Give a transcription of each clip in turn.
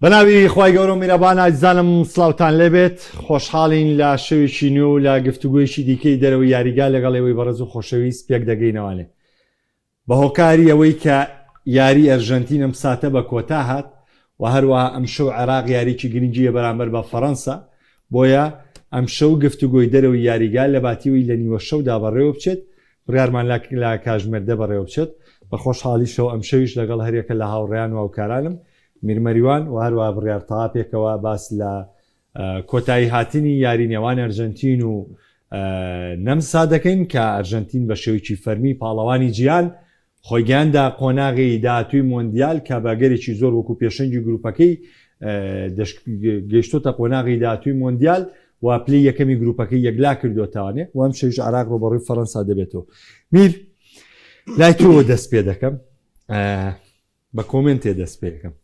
بەناوی خوای گەورە و میرەبان ئازیزانم سڵاوتان لێبێت خۆشحاڵین لە شەوێکی نوێ و لە گفتوگۆیەکی دیکەی دەرەوەی یاریگا لەگەڵ ئێوەی بەڕێز و خۆشەویست پێک دەگەینەوانێ بە هۆکاری ئەوەی کە یاری ئەرژەنتین ئەم ساتە بە کۆتا هات و هەروەها ئەمشەو عێراق یاریی گرنگیە بەرامبەر بە فەرەنسا بۆیە ئەمشەو گفتوگۆی دەرەوەی یاریگا لە باتیوەی لە نیوە شەودا بەڕێوە بچێت بڕیارمان لا لە کاژمێر دە بەڕێوە بچێت بە خۆشحاڵیشەوە ئەمشەویش لەگەڵ هەریەکە لە هاوڕێیان و هاوکارانم میر مەریوان و هەروەها بڕیار تەها پێکەوە باس لە کۆتایی هاتنی یاری نێوان ئەرژەنتین و نەمسا دەکەین کە ئەرژەنتین بە شێوەیەکی فەرمی پاڵەوانی جیهان خۆی گەیاندە قۆناغی داهاتووی مۆندیال کە بە گەرێکی زۆر وەکو پێشەنگی گروپەکەی گەیشتۆتە قۆناغی داهاتووی مۆندیال و پلی یەکەمی گروپەکەی یەکلا کردوتانێ و ئەم شەویش عراق ڕوبەڕووی فەرەنسا دەبێتەوە. میر لای تۆوە دەست پێ دەکەم بە کۆمێنتێ دەست پێ دەکەم.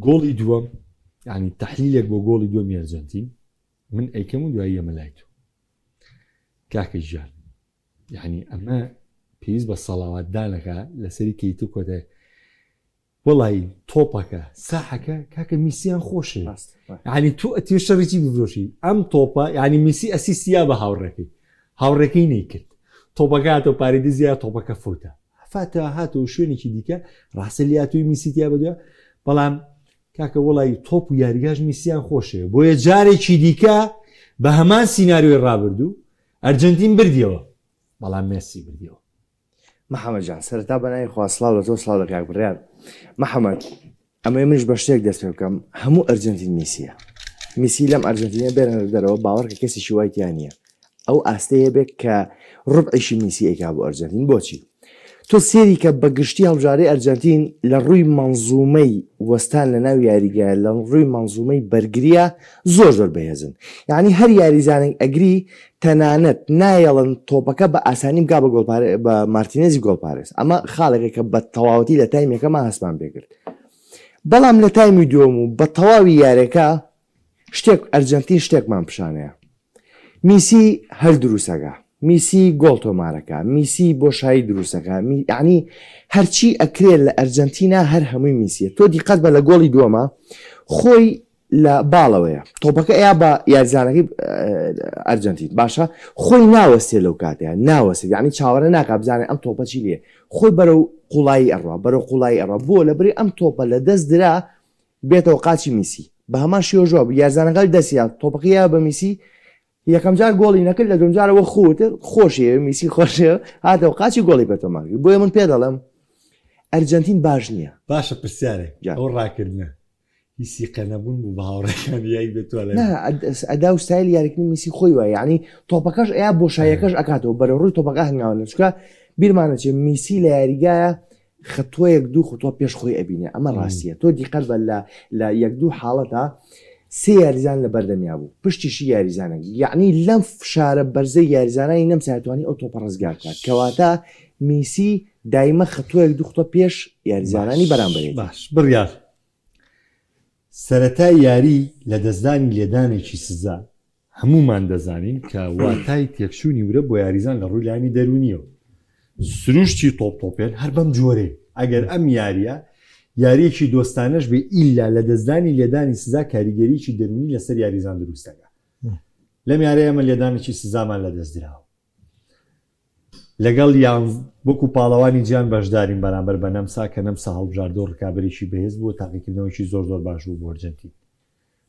گۆڵی دووەم یعنی تحلیلێک بۆ گۆڵی دووەمی ئەرجەنتین من ئەیکەم و دوایی ئەمە لای تۆ کاکە گیان یعنی ئەمە پێویست بە سەڵاوات دانەکە لەسەری کەیت و کۆتای وەڵی تۆپەکە ساحەکە کاکە میسیان خۆشێ یعنی تۆ ئەتێ شەڕی چی بفرۆشی ئەم تۆپە یعنی میسی ئەسیستیا بە هاوڕێکەی هاوڕێکەی نەیکرد تۆپەکە هاتەوە پاریدزیا تۆپەکە فوتە فاتە هاتەوە شوێنێکی دیکە ڕاستە لیاتوی میسی تیا بەدوە بەڵام کاکە وڵی تۆپ و یاریگاش میسیان خۆشێ بۆیە جارێکی دیکە بە هەمان سیناریۆی ڕابردوو ئەرجنتین بردیەوە بەڵام مێسی بردیەوە. محەمەد جان سەرەتا بەناوی خوا سڵاو لە تۆ سڵاو لە کاک بڕیار محەمەد ئەمەی منیش بە شتێک دەست پێ بکەم هەموو ئەرجنتین میسیە میسی لەم ئەرجنتینە بێنە دەرەوە باوەڕکە کەسێکی وای تیا نییە ئەو ئاستەیە بێت کە ڕبعیشی میسی ئەیکا بۆ ئەرجنتین بۆچی تۆ سێری کە بە گشتی هەڵبژاردەی ئەرجەنتین لە ڕووی مەنزومەی وەستان لە ناو یاریگا لە ڕووی مەنزومەی بەرگریە زۆر زۆر بەهێزن یعنی هەر یاریزانێک ئەگری تەنانەت نایەڵن تۆپەکە بە ئاسانی بگا بە گۆڵپارێ بە مارتینێزی گۆڵپارێز ئەمە خاڵێکە کە بە تەواوەتی لە تایم یەکەما هەستمان پێکرد بەڵام لە تایمی دووەم و بە تەواوی یارەکە شتێک ئەرجەنتین شتێکمان پیشانەیە میسی هەر دروستەکە میسی گۆڵ تۆمارەکە میسی بۆشایی دروستەکە یعنی هەرچی ئەکرێت لە ئەرجەنتینا هەر هەمووی میسیە تۆ دیقەت بە لە گۆڵی دووەمە خۆی لە باڵەوەیە تۆپەکە ئەیا بە یاریزانەکەی ئەرجەنتین باشە خۆی ناوەستێ لەو کاتەیە ناوەستێت یعنی چاوەڕێ ناکا بزانێت ئەم تۆپە چی لێ خۆی بەرەو قوڵایی ئەڕوا بەرەو قوڵایی ئەڕوا بۆ لەبری ئەم تۆپە لە دەست درا بێتەوە قاچی میسی بە هەمان شێوە جواب یارزانەکە دەستیا تۆپەکەی یا بە میسی یەکەم جار گۆڵی نەکرد لە دوم جارەوە خوتر خۆشی میسی خۆشێ هاتەوە قاچی گۆڵی پێ تۆمار کرد بۆیە من پێ دەڵێم ئەرجەنتین باش نییە باشە پرسیارێک ئەو ڕاکردنە هی سیقە نەبوون بوو بە هاوڕێکان یای بێت تۆ نا ئەدا و ستایلی یاریکردنی میسی خۆی وایە یعنی تۆپەکەش ئەیا بۆشاییەکەش ئەکاتەوە بەرەو ڕووی تۆپەکە هەنگاوە چونکە بیرمانە چێ میسی لە یاریگایە خەتۆیەک دوو خطوە پێش خۆی ئەبینێ ئەمە ڕاستیە تۆ دیقەت بە لە لە یەک دوو حاڵەتا سێ یاریزان لە بەردەمیا بوو پشتیشی یاریزانێک یعنی لەم فشارە بەرزەی یاریزانانی نەمسا توانی ئەو تۆپە ڕزگار بکات کەواتە میسی دایمە خەتۆیەک دوو خطوە پێش یاریزانانی بەرامبەرێتی. باش بڕیار سەرەتای یاری لەدەستدانی لێدانێکی سزا، هەموومان دەزانین کە واتای تێکچوونی ورە بۆ یاریزان لە ڕووی لایەنی دەروونییەوە. سروشتی تۆپ تۆپێن هەر بەم جۆرەیە، ئەگەر ئەم یارییە یارییەکی دۆستانەش بێ ئیلا لەدەستدانی لێدانی سزا کاریگەریی دەروونی لەسەر یاریزان دروست دەکات. لەم یارییە ئێمە لێدانێکی سزامان لەدەستدراوە. لەگەڵ یان وەکو پاڵەوانی جیان بەشدارین بەرامبەر بە نەمسا کە نەمسا هەڵبژاردە و ڕکابەرێکی بەهێز بوو تاقیکردنەوەیەکی زۆر زۆر باش بوو بۆ ئەرجەنتین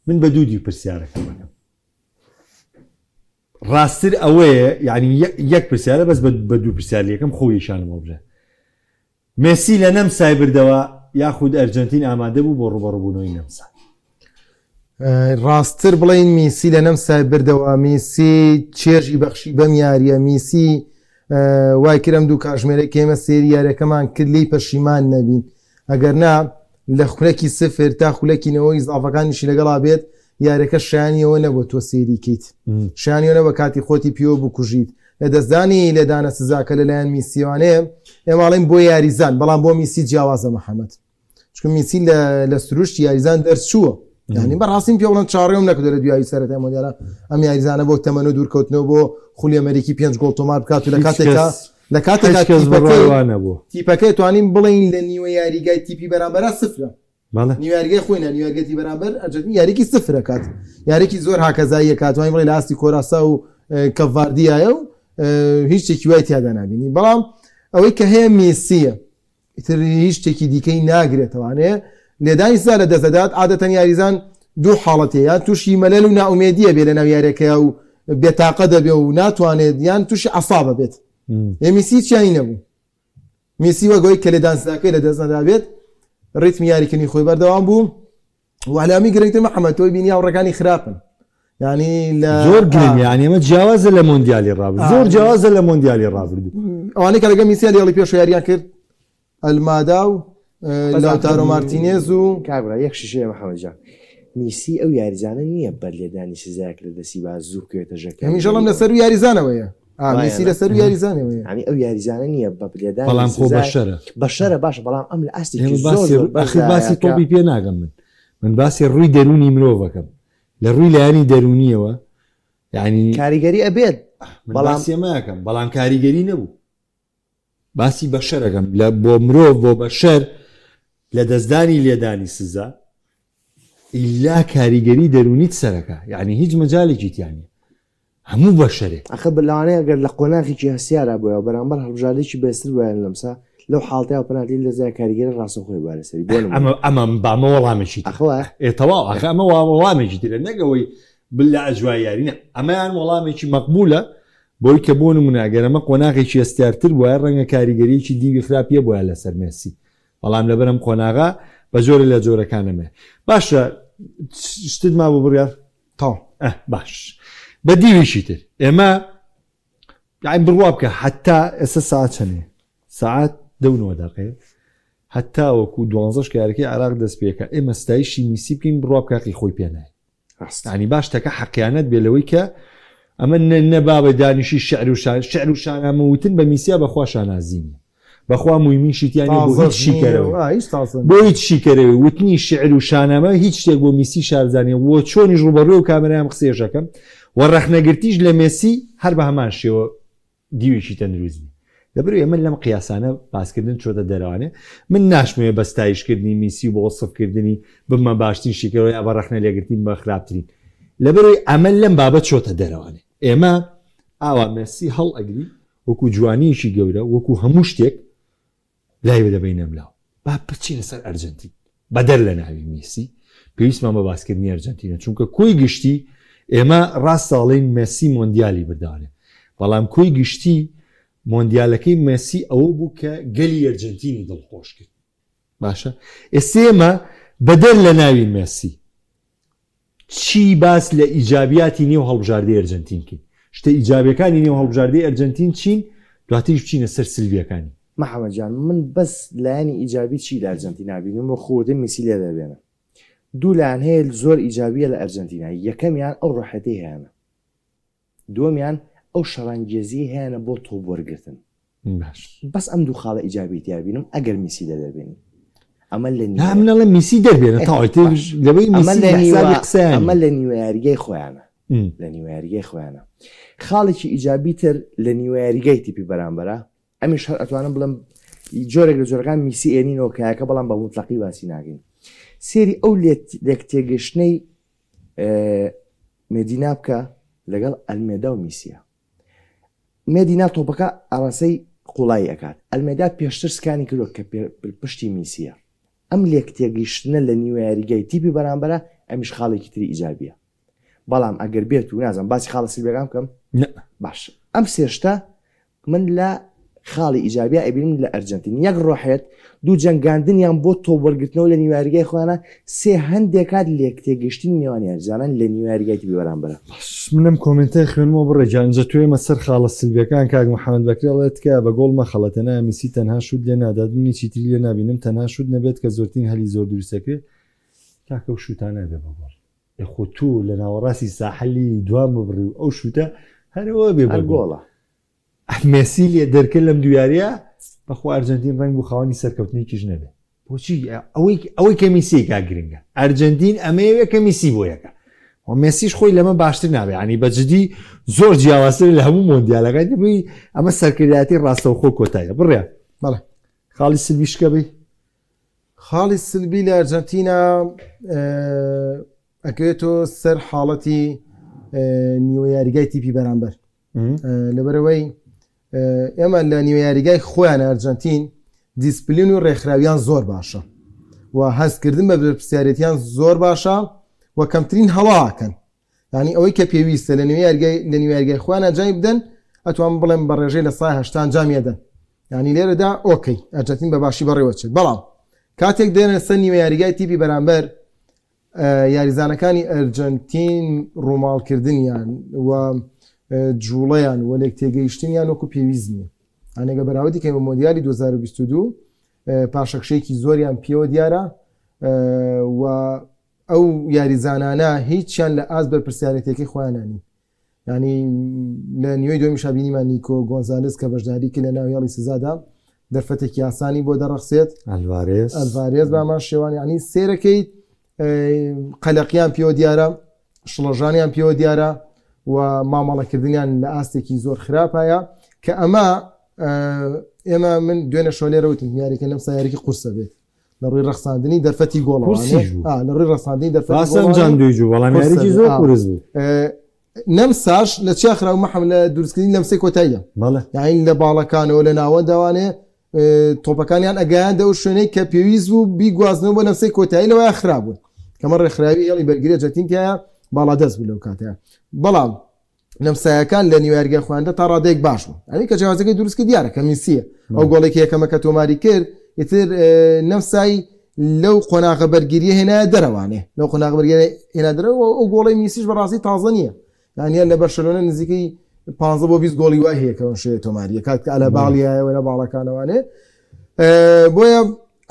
من بە دوو دیو پرسیارەکەم ئەکەم ڕاستتر ئەوەیە یعنی یەک پرسیارە بەس بە دوو پرسیار یەکەم خۆ یشانم هەڵبژێ مێسی لە نەمسای بردەوە یاخود ئەرجەنتین ئامادە بوو بۆ ڕوبەڕوبوونەوەی نەمسا؟ ڕاستتر بڵێین میسی لە نەمسای بردەوە، میسی چێژی بەخشی بەم یارییە، میسی وای کرد ئەم دوو کاژمێرەی کە ئێمە سەیری یاریەکەمان کرد لێی پەشیمان نەبین، ئەگەر نا لە خولەکی سفر تا خولەکی نەوەی ئیزافەکانیشی لەگەڵا بێت یاریەکە شایانی ئەوە نەبوو تۆ سەیری کەیت، شایانی ئەوە نەبوو کاتی خۆتی پێوە بکوژیت. لەدەستدانی لێدانە سزاکە لەلایەن میسییەوانەیە، ئێمە ئەڵێین بۆ یاریزان، بەڵام بۆ میسی جیاوازە محەمەد، چونکە میسی لە سروشتی یاریزان دەرچووە. یعنی بەڕاستیم پێ بڵێن چاڕێم نەکردو لە دوایی سەرەتای مۆندیالە ئەم یاریزانە بۆ تەمەن و دوورکەوتنەوە بۆ خولی ئەمریکی پێنج گۆڵ تۆمار بکات و لە کاتێکا لە کاتێکا تیپەکەی توانیم بڵێین لە نیوە یاریگای تیپی بەرامبەرا سفرە. نیوارگەی خۆی نە نیوارگەتی بەرامبەر ئەرجەنتین یاریکی سفرەکات یاریکی زۆر هاکەزاییە کاتوانین بڵێ لە ئاستی کۆراسا و کەڤاردیایە و هیچ شتێکی وای تیادا نابینی بەڵام ئەوەی کە هەیە مێسیە ئیتر هیچ شتێکی دیکەی ناگرێتەوانێ لێدانی سزا لە دەست دەدات عادەتەن یاریزان دوو حاڵەتێ یان تووشی مەلەل و نائومێدیە بێ لە ناو یاریەکەیا و بێتاقە دەبێ و ناتوانێت یان تووشی عەسابە بێت ئێ میسی هیچیانی نەبوو میسی وەک ئەوەی کە لێدان سزاکەی لە دەست نەدابێت ڕیتمی یاریکردنی خۆی بەردەوام بوو و لەمی گرنگتر محەممەد تۆی بینی هاوڕێکانی خراپن یعنی لە زۆر گرنگ یعنی ئەمە جیاوازە لە مۆندیالی ڕابرد زۆر جیاوازە لە مۆندیالی ڕابردوو ئەوانەی کە لەگە میسیا لێڵی پێش یاریان کرد ئەلمادا و لاوتارۆ مارتینێز و کابرا یەک شیشەیە محەممەد جان میسی ئەو یاریزانە نییە بەر لێدانی سزایەک لە دەستی با زوو بکەوێتە ژێر هەمیشەڵم کاریگەریەوە. لەسەر و یاریزانەوەیە ئا میسی لەسەر و یاریزانەوەیە یعنی ئەو یاریزانە نییە بە لێدانی بەڵام خۆ سزای بەشەرە بەشەرە باشە بەڵام ئەم لە ئاستێکی ئێمە زۆر باسی زۆر ئەخر بەرزایە باسی کە تۆپی پێ ناگەم من من باسی ڕووی دەروونی مرۆڤەکەم لە ڕووی لایەنی دەروونیەوە یعنی کاریگەری ئەبێت من بەڵام باسی ئەمە ئەکەم بەڵام کاریگەری نەبوو باسی بەشەرەکەم لە بۆ مرۆڤ بۆ بەشەر لە دەستدانی لێدانی سزا ئیلا کاریگەری دەروونیت سەرەکە یعنی هیچ مەجالێکی تیا نیە هەموو بەشەرێک. ئەخر لەوانەیە گەر لە قۆناغێکی هەستیارا بوایە و بەرامبەر هەڵبژاردەیەکی بەهێزتر بوایە لە نەمسا، لەو حاڵەتەیا پەنالتی لەدەستدایە کاریگەری ڕاستەوخۆی بوایە لەسەری، بۆ نموونە. ئەمە ئەمە با ئەمە وەڵامێکی ترە. ئەخ وایە؟ ئێ تەواو ئەخ ئەمە وا وەڵامێکی ترە نەک ئەوەی بلە ئەجوای یاری نا ئەمەیان وەڵامێکی مەقبوولە بۆی کە بۆ نموونە ئەگەر ئەمە قۆناغێکی هەستیارتر بوایە ڕەنگە کاریگەرییەکی دیوی خراپی هەبوایە لەسەر مێسی بەڵام لەبەر ئەم قۆناغە بە جۆرێ لە جۆرەکان ئەمەیە. باشە شتت مابوو بڕیار؟ تەواو. ئە باش بە دیوێکی تر ئێمە یانی بڕوا بکە حتا ئێستا ساعت چەنێ ساعت دە و نۆ دەقەیە هەتا وەکو دوانزەش کە یاریەکەی عێراق دەست پێکە ئێمە ستایشی میسی بکەین بڕوا بکە حەقی خۆی پێ نایە ڕاست. یانی باش تەکە حەقیانەت بێ لەوەی کە ئەمە نە نە بابە دانیشی شعر و شان شعر و شانامە وتن بە میسیا بەخوا شانازی نیە بەخوا مویمیشی تیا نیە بۆ هیچ تازەش نییە شیکەرەوەی و ئا هیچ تازە بۆ نییە. هیچ شیکەرەوەی وتنی شعر و شانامە هیچ شتێک بۆ میسی شارزانیە وە چۆنیش ڕوبەڕوی ئەو کامێرایەم قسەیەش ئەکەم وە ڕەخنەگرتیش لە مێسی هەر بە هەمان شێوە دیوێکی تەندروست نیە لەبەرئەوەی ئەمە لەم قیاسانە باسکردن چۆتە دەرەوانێ من ناشمەوێ بە ستایشکردنی میسی و بە وەسفکردنی ببمە باشترین شیکەرەوە یا بە ڕەخنە لێگرتنی ببمە خراپترین لەبەرئەوەی ئەمە لەم بابەت چۆتە دەرەوانێ ئێمە ئاوا مێسی هەڵئەگری وەکو جوانیەکی گەورە وەکو هەموو شتێک لای دەبەین ئەملاوە با بچینە سەر ئەرجەنتین بەدەر لە ناوی میسی پێویستمان بە باسکردنی ئەرجەنتینە چونکە کۆی گشتی ئێمە ڕاستە ئەڵێین مێسی مۆندیالی بردانێ بەڵام کۆی گشتی مۆندیالەکەی مێسی ئەوە بوو کە گەلی ئەرجەنتینی دڵخۆش کرد باشە ئێستا ئێمە بەدەر لە ناوی مێسی چی باس لە ئیجابیاتی نێو هەڵبژاردەی ئەرجەنتین بکەین؟ شتە ئیجابیەکانی نێو هەڵبژاردەی ئەرجەنتین چین؟ دواتریش بچینە سەر سلبیەکانی. محەمەد جان من بەس لایەنی ئیجابی چی لە ئەرجەنتینا بینیم و خوردن میسی لێ دەربێنم دوو لایەن هەیە زۆر ئیجابیە لە ئەرجەنتینا یەکەمیان ئەو ڕۆحێتەی هەیانە دووەمیان ئەو شەڕانگێزیەی هەیانە بۆ تۆپ وەرگرتن باش بەس ئەم دوو خاڵە ئیجابی تیا بینم ئەگەر میسی لێ دەربێنی ئەمە لە نا من ئەڵێم میسی دەربێنە تەواو ئیتر باش. لەوەی ئەمە میسی لە لە نیوە حسابی قسەیان ئەمە نییە. لە نیوە یاریگای خۆیانە لە نیوە یاریگای خۆیانە خاڵێکی ئیجابی تر لە نیوە یاریگای تیپی بەرامبەرە ئەمیش هەر ئەتوانم بڵێم جۆرێک لە جۆرەکان میسی ئێنینەوە کایەکە بەڵام بە موتلەقی باسی ناکەین سێری ئەو لێک تێگەشتنەی مێدینا بکە لەگەڵ ئەلمێدا و میسیە مێدینا تۆپەکە ئاڕاستەی قوڵایی ئەکات، ئەلمێدا پێشتر سکانی کردووە کە پشتی میسییە، ئەم لێکتێگەیشتنە لە نیوە یاریگای تیپی بەرامبەرە، ئەمیش خاڵێکی تری ئیجابییە. بەڵام ئەگەر بێت و نازانم باسی خاڵە سلبیەکان بکەم؟ نا. باش ئەم سێ شتە من لە خاڵی ئیجابیا ئەبینم لە ئەرجەنتین یەک ڕۆحێت دوو جەنگاندنیان بۆ تۆپ وەرگرتنەوە لە نیوە یاریگای خۆیانە سێ هەندێک کات لێکتێگەیشتنی نێوان یاریزانان لە نیوە یاریگای تیپی بەرامبەرە. باش من ئەم comment ە خوێنمەوە بڕێ گیان ئینجا تۆ ئێمە سەر خاڵە سلبیەکان کاک محمد بەکری ئەڵێ تکایە بە گۆڵ مەخەڵەتێنە میسی تەنها شوت لێ نادات من هیچی تری لێ نابینم تەنها شوت نەبێت کە زۆرترین هەلی زۆر دروست ئەکرێ کاکە ئەو شوتانە ئەبێ بە گۆڵ ئێ خۆ تۆ لە ناوەڕاستی ساحە لێی دوان ببڕی و ئەو شوتە هەر ئەوە بێ بە هەر گۆڵ. گۆڵە. مێسی لێ دەرکرد لەم دوو یاریە بەخوا ئەرجەنتین ڕەنگ بوو خاوەنی سەرکەوتنێکیش نەبێ بۆچی ئەوەی ئەوەی کە میسیکا گرنگە ئەرجەنتین ئەمەیەوێ کە میسی بۆ یەکە و مێسیش خۆی لەمە باشتر نابێ ینی بە جدی زۆر جیاوازتر لە هەموو مۆندیالەکان دەبووی ئەمە سەرکردایەتی ڕاستەوخۆ کۆتایە بڕیا بەڵێ خاڵی سلبیشکە بی. خاڵی سلبی لە ئەرجەنتینا ئەکەوێتەوە سەر حاڵەتی نیوە یاریگای تیپی بەرامبەر لەبەرەوەی ئێمە لە نیوە یاریگای خۆیان ئەرجەنتین دیسپلین و ڕێکخراویان زۆر باشە و هەستکردن بە بەرپرسیارێتیان زۆر باشە و کەمترین هەڵاکەن یانی ئەوەی کە پێویستە لە نێو یاریگای لە نێو یاریگای خۆیان ئەنجامی بدەن ئەتوانم بڵێم بە ڕێژەی لە سای 80 ئەنجامی ئەدەن یانی لێرەدا okay ئەرجەنتین بە باشی بەڕێوە چێت بەڵام کاتێک دێنە سەر نیوە یاریگای تیپی بەرامبەر یاریزانەکانی ئەرجەنتین ڕووماڵکردنیان و جوڵەیان و لێک تێگەیشتنیان وەکو پێویست نییە ئەنێگە بەراوردی کەین بە مۆندیالی 2022 پاشەکشەیەکی زۆریان پێوە دیارە و ئەو یاریزانانە هیچیان لە ئاست بەرپرسیارێتیەکەی خۆیانا نین. یانی لە نیوەی دووەمیشا بینیمان نیکۆ گۆنزالێز کە بەشداری کرد لە ناو هێڵی سزادا دەرفەتێکی ئاسانی بۆ دەڕەخسێت. ئەلڤارێز. ئەلڤارێز بە هەمان شێوان یانی سێرەکەیت قەلەقیان پێوە دیارە، شڵەژانیان پێوە دیارە و مامەڵەکردنیان لە ئاستێکی زۆر خراپایە کە ئەمە ئێمە من دوێنێ شەو لێرە وتم یاریەکە نەمسا یاریکی قورسە بێت. لە ڕووی ڕەخساندنی دەرفەتی گۆڵەوە لە ڕووی ڕەخساندنی دەرفەتی ئەنجام دوی جوو بەڵام یاریی زۆر قورس بوو نەمساش لە چیا خراو مەحەم لە دروستکردنی لەمسەی کۆتاییە بەڵێ یاین لە باڵەکانەوە لە ناوەندەوانێ تۆپەکانیان ئەگەیاندە ئەو شوێنەی کە پێویست بوو بیگوازنەوە بۆ لەمسەی کۆتایی لەوەیان خرابوون کەمە ڕێکخراوی هێڵی بەرگری ئەرجەنتین تایە باڵادەست بوو لەو کاتەیە بەڵام نەمسایەکان لە نیویاریگای خۆیاندا تا ڕادەیەک باش بوون ئەوی کە جیاوازەکەی دروست کرد دیارە کە میسیە ئەو گۆڵێکی یەکەمە کە تۆماری کرد ئیتر نەمسای لەو قۆناغە بەرگریە هێنایە دەرەوانێ لەو قۆناغە بەرگریە هێنا دەرەوە ئەو گۆڵی میسیش بەڕاستی تازە نییە یانیان لە بەرشەلۆنە نزیکەی 15 بۆ 20 گۆڵی وای هەیە کە ئەم شێوەیە تۆماریە کات کە ئەلە باڵیایەوە لە باڵەکانەوانێ بۆیە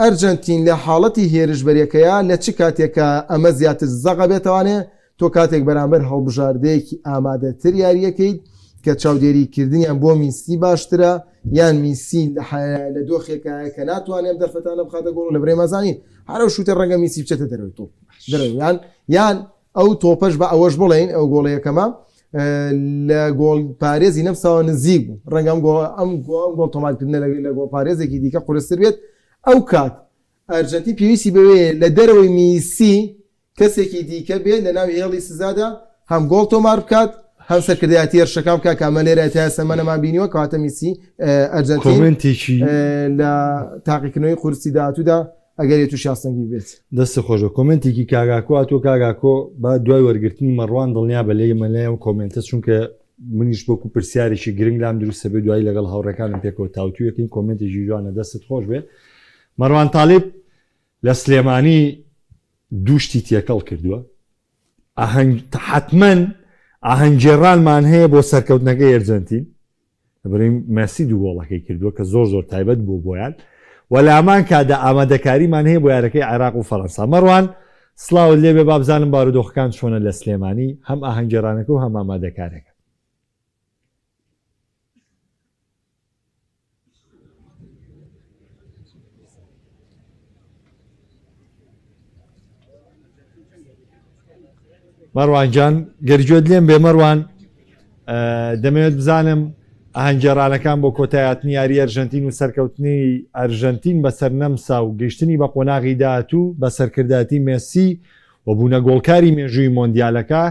ئەرجەنتین لە حاڵەتی هێرشبەرەکەیە لە چ کاتێکە ئەمە زیاتر زەقە بێتوانێ تۆ کاتێک بەرامبەر هەڵبژاردەیەکی ئامادەتر یارییەکەیت کە چاودێری کردنیان بۆ میسی باشترە یان میسی لە دۆخێکایە کە ناتوانێت ئەم دەرفەتانە بخاتە گۆڵ و لە برێما زانین هەر ئەو شوتە ڕەنگە میسی بچێتە دەرەوەی تۆپ دەرەوە یان یان ئەو تۆپەش بە ئەوەش بڵێین ئەو گۆڵە یەکەمە لە گۆڵ پارێزی نەمساوە نزیک بوو ڕەنگە ئەم گۆڵ ئەم گۆڵ گۆڵ تۆمارکردنە لە گۆڵ پارێزێکی دیکە قورستر بێت ئەو کات ئەرجەنتین پێویستی بەوەیە لە دەرەوەی میسی کەسێکی دیکە بێت لەناو هێڵی سزادا هەم گۆڵ تۆمار بکات هەم سەرکردایەتی هێرشەکان بکات کە ئەمە لێرە تا ئێستا ئەمە نەمانبینیوە کەواتە میسی ئەرجەنتین کۆمێنتێکی لە تاقیکردنەوەی قورسی داهاتوودا ئەگەری تووشی ئاستەنگی ببێت. دەستت خۆشبێت کۆمێنتێکی کاک ئاکۆ هاتووە کاک ئاکۆ با دوای وەرگرتنی مەڕوان دڵنیا بە لێی مەلای ئەم کۆمێنتە چونکە منیش وەکو پرسیارێکی گرنگ لام دروستە بێ دوایی لەگەڵ هاوڕێکانم پێکەوە تاوتوێکەین کۆمێنتێکی جوانە دەستت خۆش بێ مەڕوان تالیب لە سلێمانی دوو شتی تێکەڵ کردووە ئاهەنگ حتمما ئاهەنگێڕانمان هەیە بۆ سەرکەوتنەکەی ئەرجەنتین لەبەرەی مەسی دوو گۆڵەکەی کردووە کە زۆر زۆر تایبەت بوو بۆیان و لامان کادا ئامادەکاریمان هەیە بۆ یارەکەی عێراق و فەرەنسا مەڕوان سڵاوت لێبێ بابزانم بارودۆخەکان چۆنە لە سلێمانی هەم ئاهەنگێڕانەکە و هەم ئامادەکارەکە. مەڕوان گیان گەر گوێت لێم بێ مەڕوان دەمەوێت بزانم ئاهەنگێڕانەکان بۆ کۆتایاتنی یاری ئەرژەنتین و سەرکەوتنی ئەرژەنتین بەسەر نەمسا و گەیشتنی بە قۆناغی داهاتوو بە سەرکردایەتی مێسی و بوونە گۆڵکاری مێژووی مۆندیالەکە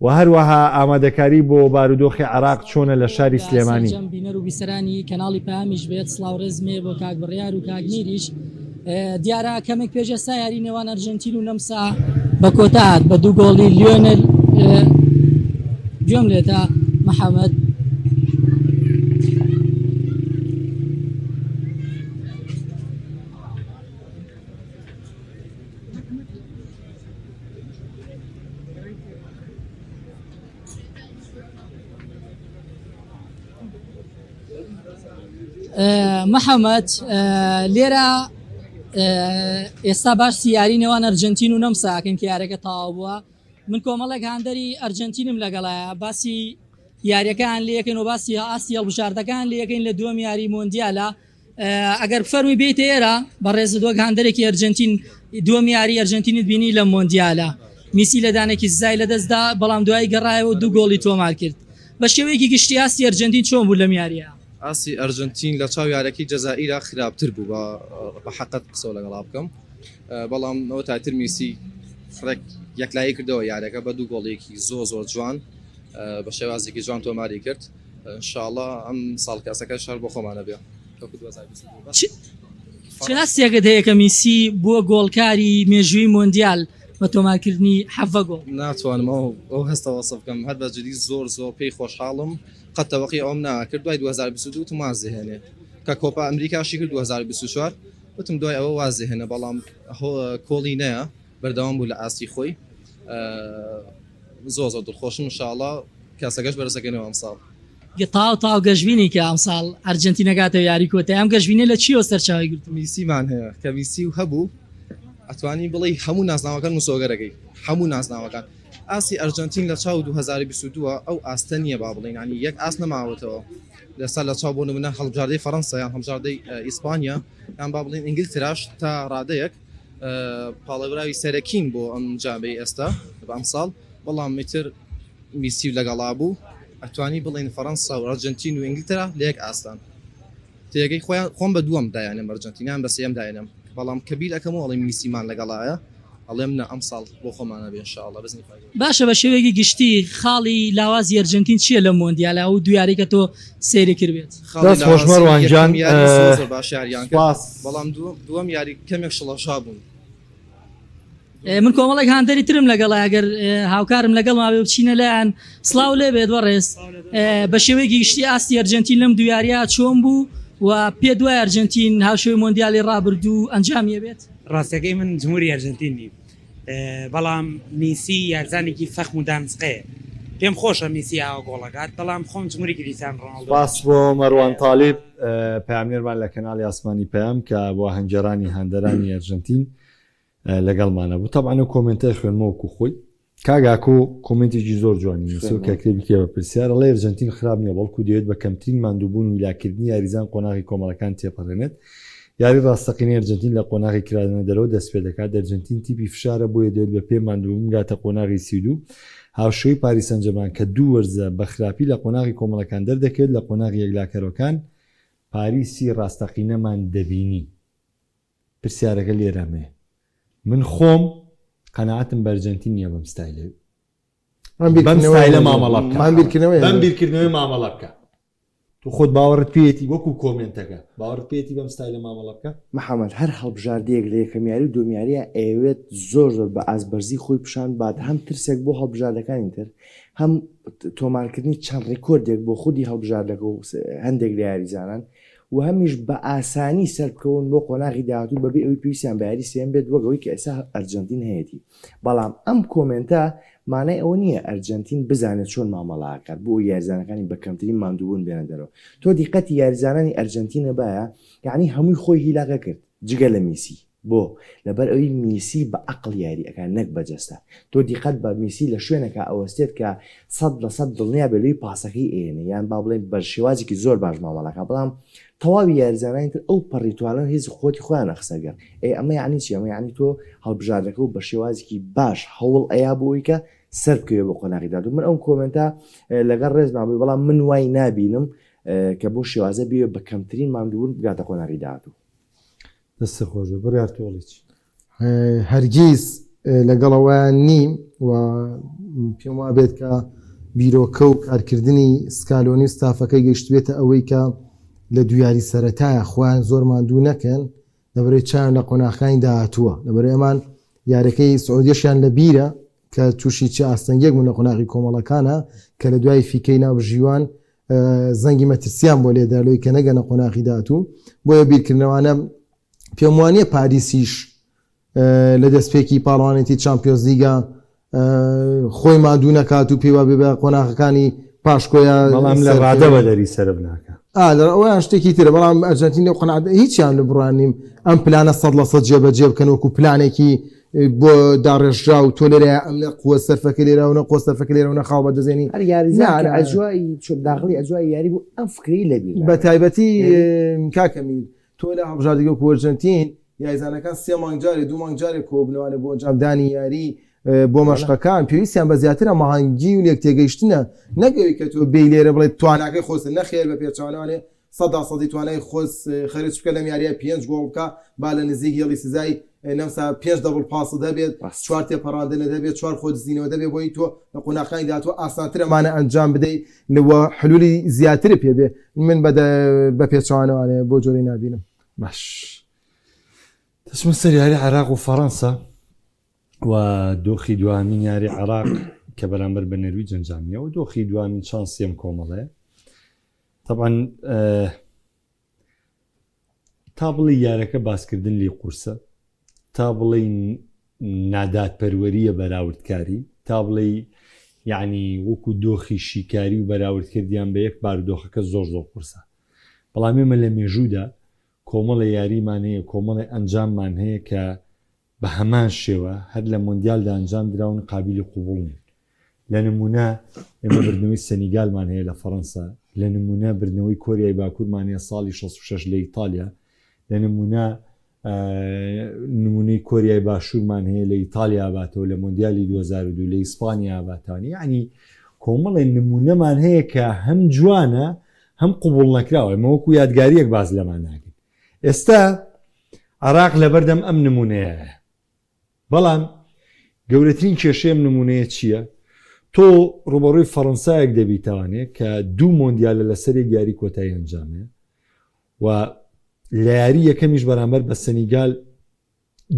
و هەروەها ئامادەکاری بۆ بارودۆخی عێراق چۆنە لە شاری سلێمانی؟ سەرجەم بینەر و بیسەرانی کەناڵی پەیامیش بێت سڵاو ڕێزم هەیە بۆ کاک بڕیار و کاک میریش دیارە کەمێک پێش ئێستا یاری نێوان ئەرژەنتین و نەمسا بە کۆتا هات بە دوو گۆڵی لیۆنێل گوێم لێتە محەممەد محەممەد لێرە ئێستا باسی یاری نێوان ئەرجنتین و نەمساکەن کە یارەکە تەواو بووە من کۆمەڵێک هاندەری ئەرجنتینم لەگەڵایە باسی یاریەکان لەکەن و باسی ئاستی هەڵبژاردەکان لەکەین لە دووەم یاری مۆندیالە ئەگەر بفەرمووی بێیتە ئێرە بەڕێزت وەک هاندەرێکی ئەرجەنتین دووەم یاری ئەرجەنتینت بینی لەم مۆندیالە میسی لەدانێکی سزای لەدەستدا بەڵام دوایی گەڕایەوە دوو گۆڵی تۆمار کرد بە شێوەیەکی گشتی ئاستی ئەرجەنتین چۆن بوو لەم یاریە؟ ئاستی ئەرجەنتین لە چاو یارەکەی جەزائیرا خراپتر بوو بە بە حەقەت قسەو لەگەڵا بکەم بەڵام ئەوە تاتر میسی ڕێک یەکلایی کردەوە یارەکە بە دوو گۆڵێکی زۆر زۆر جوان بە شێوازێکی جوان تۆماری کرد انشاءاللە ئەم ساڵ کاسەکە شەر بۆ خۆمانە بێ چ هەستێکت هەیە کە میسی بووە گۆڵکاری مێژووی مۆندیال بە تۆمارکردنی 17 گۆڵ؟ ناتوانم ئەو هەستە وەسف بکەم هەر بە جدی زۆر زۆر پێی خۆشحاڵم قەت تەوەقی ئەوەم ناکرد دوای 2022 وتم واز دەهێنێ کە کۆپا ئەمریکاشی کرد 2024 وتم دوای ئەوە واز دەهێنە بەڵام کۆڵی نەیە بەردەوام بوو لە ئاستی خۆی زۆر زۆر دڵخۆشم ان شاء اللە کاسەکەش بەرزەکەینەوە ئەمساڵ. تاو تاو گەشبینی کە ئەمساڵ ئەرجەنتین ئەگاتەوە یاری کۆتایی ئەم گەشبینیە لە چیەوە سەرچاوەی گرتووە؟ میسیمان هەیە کە میسی و هەبوو ئەتوانی بڵێی هەموو نازناوەکان مسۆگەرەکەی هەموو نازناوەکان ئاستی ئەرجەنتین لە چاو 2022 ئەو ئاستە نییە با بڵێین ینی یەک ئاست نەماوەتەوە لەسەر لە چاو بۆ نمونە هەڵبژاردەی فەڕەنسا یان هەڵبژاردەی ئیسپانیا یان با بڵێین ئینگلتراش تا ڕادەیەک پاڵێوراوی سەرەکین بۆ ئەم جامەی ئێستا بە ئەمساڵ بەڵام ئیتر میسی لەگەڵا بوو ئەتوانی بڵێین فەڕەنسا و ئەرجەنتین و ئینگلتەرا لە یەک ئاستان تێگەی خۆیان خۆم بە دووەم دایانم ئەرجەنتینیان بە سێیەم داینەم بەڵام کە بیر ئەکەمەوە ئەڵێم میسیمان لەگەڵایە ئەڵێم نا ئەمساڵ بۆ خۆمانە بێ ان شاء اللە بزنی خوای گەورە. باشە بە شێوەیەکی گشتی خاڵی لاوازی ئەرجەنتین چییە لەم مۆندیالە ئەو دوو یاریەی کە تۆ سەیری کردبێت؟ خاڵی دەست خۆش لاوازی مەروان یەکەم گیان یاری زۆر زۆر باش یاریان کرد سوپاس. بەڵام دووەم یاری کەمێک شڵەژا بوون. من کۆمەڵێک هاندەری ترم لەگەڵە ئەگەر هاوکارم لەگەڵما بێ بچینە لایان سڵاو لێ بێت بەڕێز بە شێوەیەکی گشتی ئاستی ئەرجەنتین لەم دوو یاریە چۆن بوو و پێ دوای ئەرجەنتین هاوشێوەی مۆندیالی ڕابردوو ئەنجامی بێت؟ ڕاستەکەی من جمهوری ئەرجەنتین نیم بەڵام میسی یارزانێکی فەخم و دانسقەیە پێم خۆشە میسی ئاوا گۆڵەکات بەڵام خۆم جمهوری کریستیان ڕۆناڵدۆ. سپاس بۆ مەروان تالیب پەیامنێرمان لە کەناڵی ئاسمانی پەیام کە بۆ ئاهەنگگێڕانی هاندەرانی ئەرجەنتین لەگەڵمانە بوو تەبعەن ئەو کۆمێنتە خوێنمەوە وەکو خۆی کاک ئاکۆ کۆمێنتێکی زۆر جوانی نووسیوە کە کتێبی کێ بە پرسیار ئەڵێ ئەرجەنتین خراپ نییە بەڵکو دەیەوێت بە کەمترین ماندووبوون و هیلاککردنی یاریزان قۆناغی کۆمەڵەکان تێپەڕێنێت یاری ڕاستەقینەی ئەرجەنتین لە قۆناغی کرانە دەرەوە دەست پێ دەکات ئەرجەنتین تیپی فشارە بۆیە دەیەوێت بە پێ ماندووبوون بگاتە قۆناغی 32 هاوشێوەی پاریس سانجێرمان کە دوو وەرزە بە خراپی لە قۆناغی کۆمەڵەکان دەردەکەوێت لە قۆناغی یەکلاکەرەوەکان پاریسی ڕاستەقینەمان دەبینی. پرسیارەکە لێرەمێ من خۆم قەناعەتم بە ئەرجەنتین نییە بەم ستایلە بەم ستایلە مامەڵە بکە بەم بیرکردنەوەی مامەڵە بکە تۆ خۆت باوەڕت پێیەتی وەکو کۆمێنتەکە باوەڕت پێیەتی بەم ستایلە مامەڵە بکە؟ محەمەد، هەر هەڵبژاردەیەک لە یەکەم یاری و دووەم یارییا ئەیەوێت زۆر زۆر بە ئاست بەرزی خۆی پیشان بات هەم ترسێک بۆ هەڵبژاردەکانی تر هەم تۆمارکردنی چەند ڕیکۆردێک بۆ خودی هەڵبژاردەکە و هەندێک لە یاریزانان و هەمیش بە ئاسانی سەربکەون بۆ قۆناغی داهاتوو بەبێ ئەوەی پێویستیان بە یاری سێیەم بێت وەک ئەوەی کە ئێستا ئەرجەنتین هەیەتی بەڵام ئەم کۆمێنتە مانای ئەوە نییە ئەرجەنتین بزانێت چۆن مامەڵە ئەکات بۆ ئەوەی یاریزانەکانی بە کەمترین ماندووبوون بێنە دەرەوە تۆ دیقەتی یاریزانانی ئەرجەنتینە بایە یانی هەمووی خۆی هیلاکە کرد جگە لە میسی بۆ؟ لەبەر ئەوی میسی بە عەقڵ یاری ئەکا نەک بە جەستە. تۆ دیقەت بە میسی لە شوێنەکا ئەوەستێت کە 100% دڵنیا بێ لەوی پاسەکەی ئەیەنێ یان با بڵێین بە شێوازێکی زۆر باش مامەڵە ئەکا بەڵام تەواوی یاریزانانی تر ئەو پەڕی توانا و هێزی قوەتی خۆیان ئەخستە گەڕ. ئەی ئەمە یەعنی چی؟ ئەمە یەعنی تۆ هەڵبژاردەکە و بە شێوازێکی باش هەوڵ ئەیا بۆ ئەوی کە سەر بکەوێ بۆ قۆناغی داهاتوو. من ئەو کۆمێنتە لەگەڵ ڕێزما بووی بەڵام من وای نابینم کە بەو شێوازە بیەوێ بە کەمترین ماندووبوون بگاتە قۆناغی داهاتوو. دەستت خۆش بێت بڕیار تۆ ئەڵێی چی؟ هەرگیز لەگەڵ ئەوەیان نیم و پێم وابێت کە بیرۆکە و کارکردنی سکالۆنی و ستافەکەی گەیشتبێتە ئەوەی کە لە دوو یاری سەرەتایە خۆیان زۆر ماندوو نەکەن لەبەرەی چیان لە قۆناخەکانی داهاتووە لەبەرەی ئەمان یاریەکەی سعودیەشیان لە بیرە کە تووشی چ ئاستەنگێک بوون لە قۆناغی کۆمەڵەکانە کە لە دوای فیکەی ناوبژیوان زەنگی مەترسیان بۆ لێدا لۆی کە نەگەنە قۆناغی داهاتوو بۆیە بیرکردنەوانە پێم وانە پاریسیش لە دەستپێکی پاڵەوانێتی چامپیۆنزلیگا خۆی ماندوو نەکات و پێی وابێ بە قۆناغەکانی پاشکۆیە بەڵام لە ڕادە بەدەری سەرف ناکە ئەویان شتێکی ترە بەڵام ئەرجەنتین لەو قەناعەت هیچیان لە بڕانیم ئەم پلانە 100% جێبەجێ بکەن وەکو پلانێکی بۆ داڕێژراو تۆ لێرە ئەم نە قوە سەرفەکە لێرە و نە قوە سەرفەکە لێرە و نە خاڵ بەدەستێنی هەر یاریزان کە ئەجوای چۆ داخڵی ئەجوای یاری بوو ئەم فکرەی لەبیر بە تایبەتی کاکە میر تۆ لە هەڵبژاردەی وەکو ئەرجەنتین یاریزانەکان سێ مانگ جارێ دوو مانگ جارێ کۆبنەوانێ بۆ ئەنجامدانی یاری بۆ مەشقەکان پێویستیان بە زیاتر هەماهەنگی و لێکتێگەیشتنە نەک ئەوەی کە تۆ بێی لێرە بڵێ تواناکەی خۆستە نەخێر بە پێچەوانەوانێ. سەدا سەدی توانای خۆت خەرج بکە لەم یاریە پێنج گۆڵ بکە با لە نزیک هێڵی سزای نەمسا پێنج double pass ت هەبێت چوار تێپەڕاندنت هەبێت چوار خۆ دزینەوە دەبێت بۆی تۆ لە قۆناغەکانی داهاتوو ئاسانتر ئەمانە ئەنجام بدەیت و حلولی زیاتر پێ بێ من بە پێچەوانەوانێ بۆ جۆری نابینم. باش دەچمە سەر یاری عێراق و فەڕەنسا و دۆخی دوامین یاری عێراق کە بەرامبەر بە نەرویج ئەنجامیەوە دۆخی دوامین چانسیم کۆمەڵەیە طبعا تا بڵێی یارەکە باسکردن لێی قورسە، تا بڵێی نادادپەروەرییە بەراوردکاری، تا بڵێی یەعنی وەکو دۆخی شیکاری و بەراوردکردیان بە یەک بارودۆخەکە زۆر زۆر قورسە. بەڵام ئێمە لە مێژوودا کۆمەڵێ یاریمان هەیە، کۆمەڵێ ئەنجاممان هەیە کە بە هەمان شێوە هەر لە مۆندیالدا ئەنجام دراون قابیلی قبوڵ نین. لە نموونە ئێمە بردنەوەی سەنیگالمان هەیە لە فەرەنسا، لە نموونە بردنەوەی کۆریای باکوورمان هەیە ساڵی 66 لە ئیتالیا، لە نموونە نموونەی کۆریای باشوورمان هەیە لە ئیتالیا باتەوە لە مۆندیالی 2002 لە ئیسپانیا باتانی یعنی کۆمەڵێ نموونەمان هەیە کە هەم جوانە هەم قبوڵ نەکراوە ئێمە وەکو یادگاریەک باس لەمان ناکەین ئێستا عێراق لەبەردەم ئەم نموونەیەیە. بەڵام گەورەترین کێشەی ئەم نموونەیە چییە؟ تۆ ڕووبەڕووی فەڕەنسایەک دەبیتەوانێ کە دوو مۆندیالە لەسەر یەک یاری کۆتایی ئەنجامەیە و لە یاری یەکەمیش بەرامبەر بە سەنیگال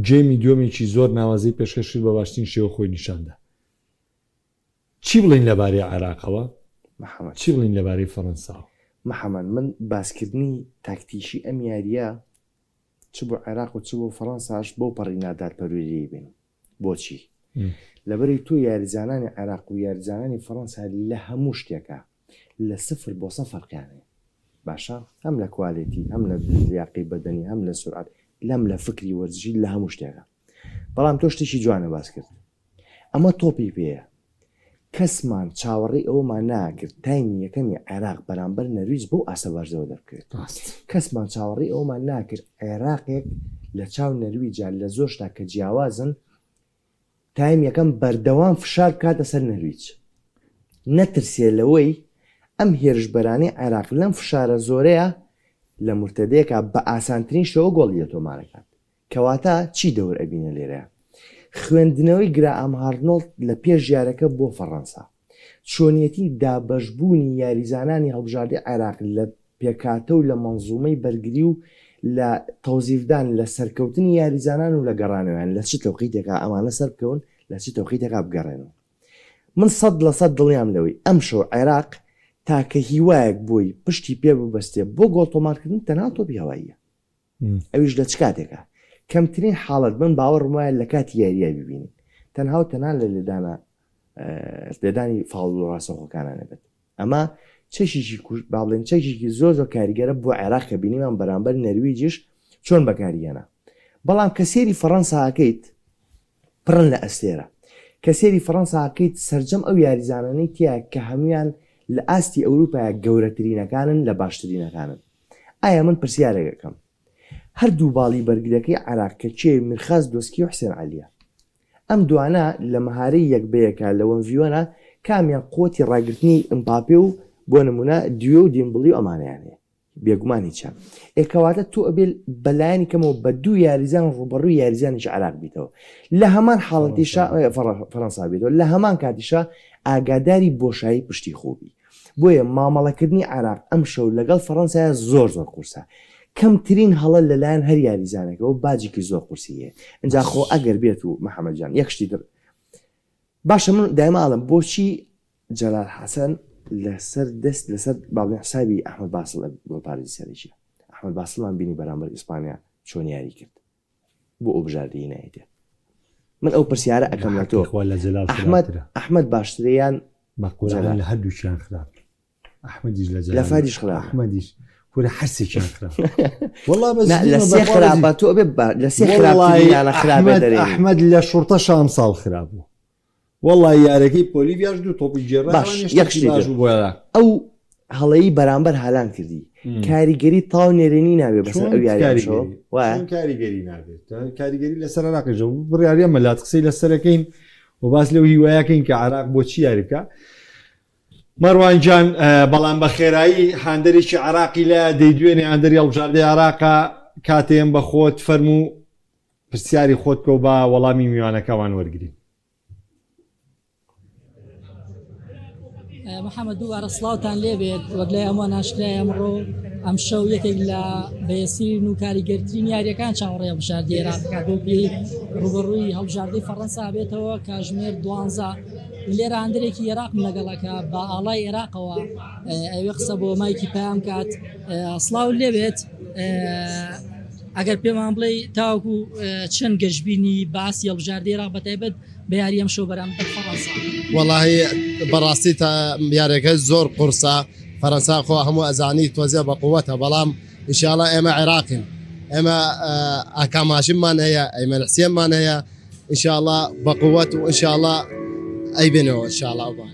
game ی دووەمێکی زۆر ناوازەی پێشکەش کرد بە باشترین شێوە خۆی نیشاندا. چی بڵێین لەبارەی عێراقەوە؟ محەمەد. چی بڵێین لەبارەی فەڕەنساوە؟ محەمەد، من باسکردنی تاکتیکی ئەم یارییە چ بۆ عێراق و چ بۆ فەڕەنساش بەو پەڕی نادادپەروەریی بینم. بۆچی؟ لەبەرئەوەی تۆ یاریزانانی عێراق و یاریزانانی فەڕەنسا لە هەموو شتێکا لە سفر بۆ سەد فەرقیان هەیە. باشە هەم لە quality، هەم لە لیاقەی بەدەنی، هەم لە سورعەت، هەم لە فکری وەرزشی، لە هەموو شتێکا. بەڵام تۆ شتێکی جوانە باس کرد. ئەمە تۆپی پێیە. کەسمان چاوەڕێی ئەوەمان ناکرد تایمی یەکەمی عێراق بەرامبەر نەرویج بەو ئاستە بەرزەوە دەربکەوێت. کەسمان چاوەڕێی ئەوەمان ناکرد عێراقێک لە چاو نەرویجا لە زۆر شتا کە جیاوازن تایم یەکەم بەردەوام فشار بکاتە سەر نەرویج. نەترسێ لەوەی ئەم هێرشبەرانەی عێراق لەم فشارە زۆرەیا لە مورتەدەیەکا بە ئاسانترین شێوە گۆڵی لێ تۆمارەکات. کەواتە چی دەور ئەبینە لێرەیا؟ خوێندنەوەی گرائام هارنۆڵد لە پێش یارەکە بۆ فەڕەنسا. چۆنیەتی دابەشبوونی یاریزانانی هەڵبژاردەی عێراق لە پێکهاتە و لە مەنزومەی بەرگری و لە تەوزیفدان لە سەرکەوتنی یاریزانان و لە گەڕانەوەیان لە چ تەوقیتێکا ئەمانە سەربکەون لە چ تەوقیتێکا بگەڕێنەوە. من 100% دڵنیام لەوەی ئەمشەو عێراق تاکە هیوایەک بۆی پشتی پێ ببەستێ بۆ گۆڵ تۆمارکردن تەنها تۆپی هەواییە. ئەویش لە چ کاتێکا؟ کەمترین حاڵەت من باوەڕم وایە لە کاتی یارییا بیبینین تەنها و تەنها لە لێدانە لێدانی فاوڵ و ڕاستەوخۆکانە نەبێت ئەمە چەکێکی کوش با بڵێن چەکێکی زۆر زۆر کاریگەرە بۆ عێراق کە بینیمان بەرامبەر نەرویجیش چۆن بەکاریهێنا بەڵام کە سێری فەڕەنسا ئەکەیت پڕن لە ئەستێرە کە سێری فەڕەنسا ئەکەیت سەرجەم ئەو یاریزانانەی تیا کە هەمویان لە ئاستی ئەوروپایە گەورەترینەکانن لە باشترینەکانن ئایا من پرسیارێک ئەکەم هەردوو باڵی بەرگرەکەی عێراق کە کێ میرخاس دۆسکی و حسێن عەلیە ئەم دوانە لە مەهارەی یەک بە یەکا لە one v one ا کامیان قوتی ڕاگرتنی ئمباپێ و بۆ نمونە دوێ و دیمبڵی و ئەمانەیان هەیە بێگومان هیچیان ئێ کەواتە تۆ ئەبێ بەلایەنی کەمەوە بە دوو یاریزان ڕوبەڕووی یاریزانێکی عێراق بیتەوە لە هەمان حاڵەتیشا فەڕەنسا بیتەوە لە هەمان کاتیشا ئاگاداری بۆشایی پشتی خۆبی بۆیە مامەڵەکردنی عێراق ئەمشەو لەگەڵ فەڕەنسایا زۆر زۆر قورسە. کەمترین هەڵە لەلایەن هەر یاریزانێکەوە باجێکی زۆر قورسی هەیە. ئینجا خۆ ئەگەر بێت و محەمەد جان یەک شتی تر باشە من دایما ئەڵێم بۆچی جەلال حەسەن لەسەر دەست لەسەر با بڵێین حسابی ئەحمەد باسڵ گۆڵپارێزی سەرەکیە. ئەحمەد باسڵمان بینی بەرامبەر ئیسپانیا چۆن یاری کرد. بۆ ئەو بژاردەی نایتێ من ئەو پرسیارە ئەکەم لە تۆ ئەحمەد ئەحمەد باشترە یان بەقورئان لە هەردووکیان خراپ ئەحمەدیش لە لە فادیش خراپ ئەحمەدیش کورە هەرسێکیان خراپ والله بەس لە سێ خراپە تۆ بێ لە سێ خراپیانە خراپە ئەحمەد لە شورتە شام ساڵ خراپ بوو وەڵا یارەکەی پۆلیڤیاش دوو تۆپی گێڕا باش یەک شتی باش بوو بۆ عێراق. ئەو هەڵەی بەرامبەر هالاند کردی کاریگەری تاو نەرێنی نابێ بەسەر ئەو یاریەشەوە وایە چۆن کاریگەری نابێت کاریگەری لەسەر عێراقیش بڕیاریە مەلات قسەی لەسەرەکەین و باس لەو هیوایەکەین کە عێراق بۆ چی یاری بکە. مەروان گیان بەڵام بە خێرایی هاندەرێکی عراقی لە دەیدوێنێ هاندەری هەڵبژاردەی عراقە کاتێم بە خۆت فەرموو پرسیاری خۆت بکە و با وەڵامی میوانەکەمان وەرگین. محەممەد دووبارە سڵاوتان لێبێت وەک لای هەمووان ئاشکرای ئەمڕۆ ئەمشەو یەکێک لە بەهێزترین و کاریگەرترین یاریەکان چاوەڕێ هەڵبژاردەی عێراق بکات بۆ پێی ڕوبەڕووی هەڵبژاردەی فەڕەنسا بێتەوە کاژمێر دوانزە لێرە هاندەرێکی عێراقم لەگەڵەکە بە ئاڵای عێراقەوە ئەوێ قسە بۆ مایکی پەیام کات سڵاو لێبێت ئەگەر پێمان بڵێ تاوەکو چەند گەشببینی باسی هەڵبژاردەی عێراق بەتایبەت بە یاری ئەمشەو بەرامبەر فەڕەنسا؟ وەڵاهی بەڕاستی تا یاریەکە زۆر قورسە فەرەنسا خۆ هەموو ئەزانی تۆزێ بە قوەتە بەڵام ئینشاڵا ئێمە عێراقین ئێمە ئاکام هاشممان هەیە ئەیمەن حسێنمان هەیە ئینشاڵا بە قوەت و ئینشاڵا ئەیبێنەوە ئینشاڵا ئەوبا.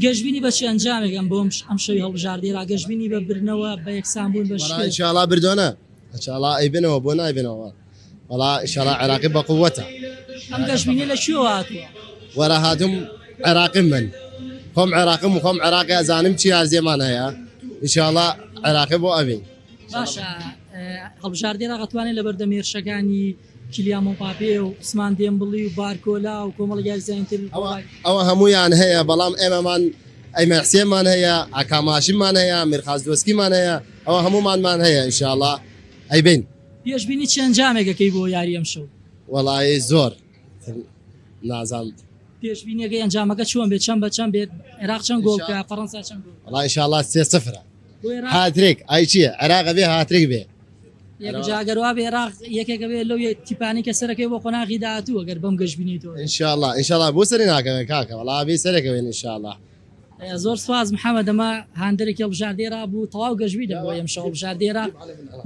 گەشبینی بە چ ئەنجامێک ئەم بۆ ئەم شەوی هەڵبژاردەی را گەشبینی بە برنەوە بە یەکسان بوون بە شکست؟ ئینشاڵا بردۆنە ئینشاڵا ئەیبێنەوە بۆ نایبێنەوە وەڵا ئیشەڵا عێراقی بە قوەتە. ئەم گەشبینیە لە کوێوە هاتووە؟ وەرە هاتووم عێراقیم من خۆم عێراقیم و خۆم عێراقی ئەزانم چی یارزیەمان هەیە ئیشەڵا عێراقی بۆ ئەبین. باشە هەڵبژاردەی عێراق ئەتوانێت لەبەردەم هێرشەکانی کیلیان مباپێ و عوسمان دێمبڵی و بارکۆلا و کۆمەڵێک یاریزانی تر ئەوە هەموویان هەیە بەڵام ئێمەمان ئەیمەن حسێنمان هەیە ئاکام هاشممان هەیە میرخاس دۆسکیمان هەیە ئەوە هەموومانمان هەیە ئینشاڵا ئەیبەین. پێشبینی چ ئەنجامێک ئەکەی بۆ یاری ئەمشەو؟ وەڵایی زۆر نازانم. پێشبینیەکەی ئەنجامەکە چۆن بێت چەند بە چەند بێت عێراق چەند گۆڵ بکا فەڕەنسا چەند گۆڵ؟ وەڵا ئینشاڵا سێ سفرە هاتریک ئای چییە عێراق ئەبێ هاتریک بێ. یەکجا گەر وابێ عێراق یەکێکە بێ لەو تیپانەی کە سەرەکەی بۆ قۆناغی داهاتوو ئەگەر بەم گەشبینی تۆ. ئینشاڵا ئینشاڵا بۆ سەری ناکەوێ کاکە وەڵا ئەبێ سەرەکەوێن ئینشاڵا. زۆر سوپاس محەمەد ئەمە هاندەرێکی هەڵبژاردەی عێراق بوو تەواو گەشبینە بۆ ئەمشەو هەڵبژاردەی عێراق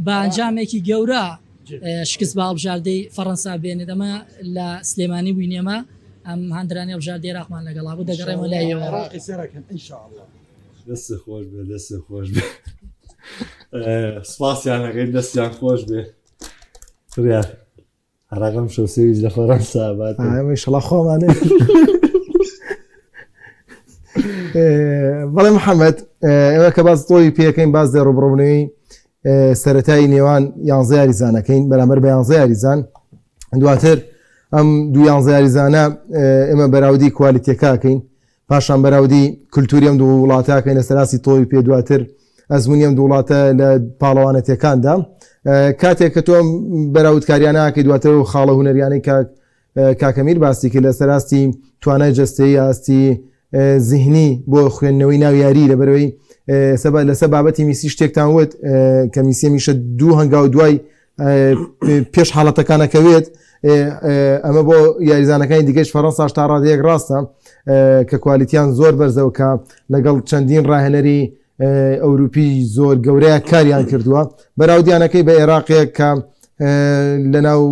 بە ئەنجامێکی گەورە شکست بە هەڵبژاردەی فەڕەنسا بێنێت ئەمە لە سلێمانی بووین ئێمە ئەم هاندرانی هەڵبژاردەی عێراقمان لەگەڵا بوو دەگەڕێمەوە لای ئێوە. دەست خۆش بێ دەست خۆش بێ سپاسیان ئەکەین دەستیان خۆش بێ بڕیار عراق ئەم شەو سێویش لە فەرەنسا بات ئەمەی شڵا خۆمانێ بەڵێ محەممەد ئێمە کە باز تۆی پێەکەین باز دە ڕوبڕبوونەوەی سەتایی نێوان یانزە یاریزانەکەین بەرامبەر بە یانزە یاریزان دواتر ئەم دوو یانزە یاریزانە ئێمە بەراودی کوالیتەکەکەین پاشان بەراودی کولتوری ئەم دوو وڵاتە کەین لەسەر ئاستی تۆپی پێ دواتر ئەزمونی ئەم دوو وڵاتە لە پاڵەوانەتیەکاندا کاتێک کە تۆ بەراودکاریانە ئەکەی دواتر و خاڵە هونەریانەی کاک کاکەمیر باسی کرد لەسەر ئاستی توانای جەستەیی ئاستی زیهنی بۆ خوێندنەوەی ناو یاری لەبەرەوەی لەسەر بابەتی میسی شتێکتان وت کە میسی هەمیشە دوو هەنگاو دوای پێش حاڵەتەکانەکەوێت ئەمە بۆ یاریزانەکانی دیکەش فەڕەنساش تا ڕادەیەک ڕاستە کە کوالیتیان زۆر بەرزەوە کە لەگەڵ چەندین ڕاهێنەری ئەوروپی زۆر گەورەیە کاریان کردووە بەراودیانەکەی بە عێراقێک کە لەناو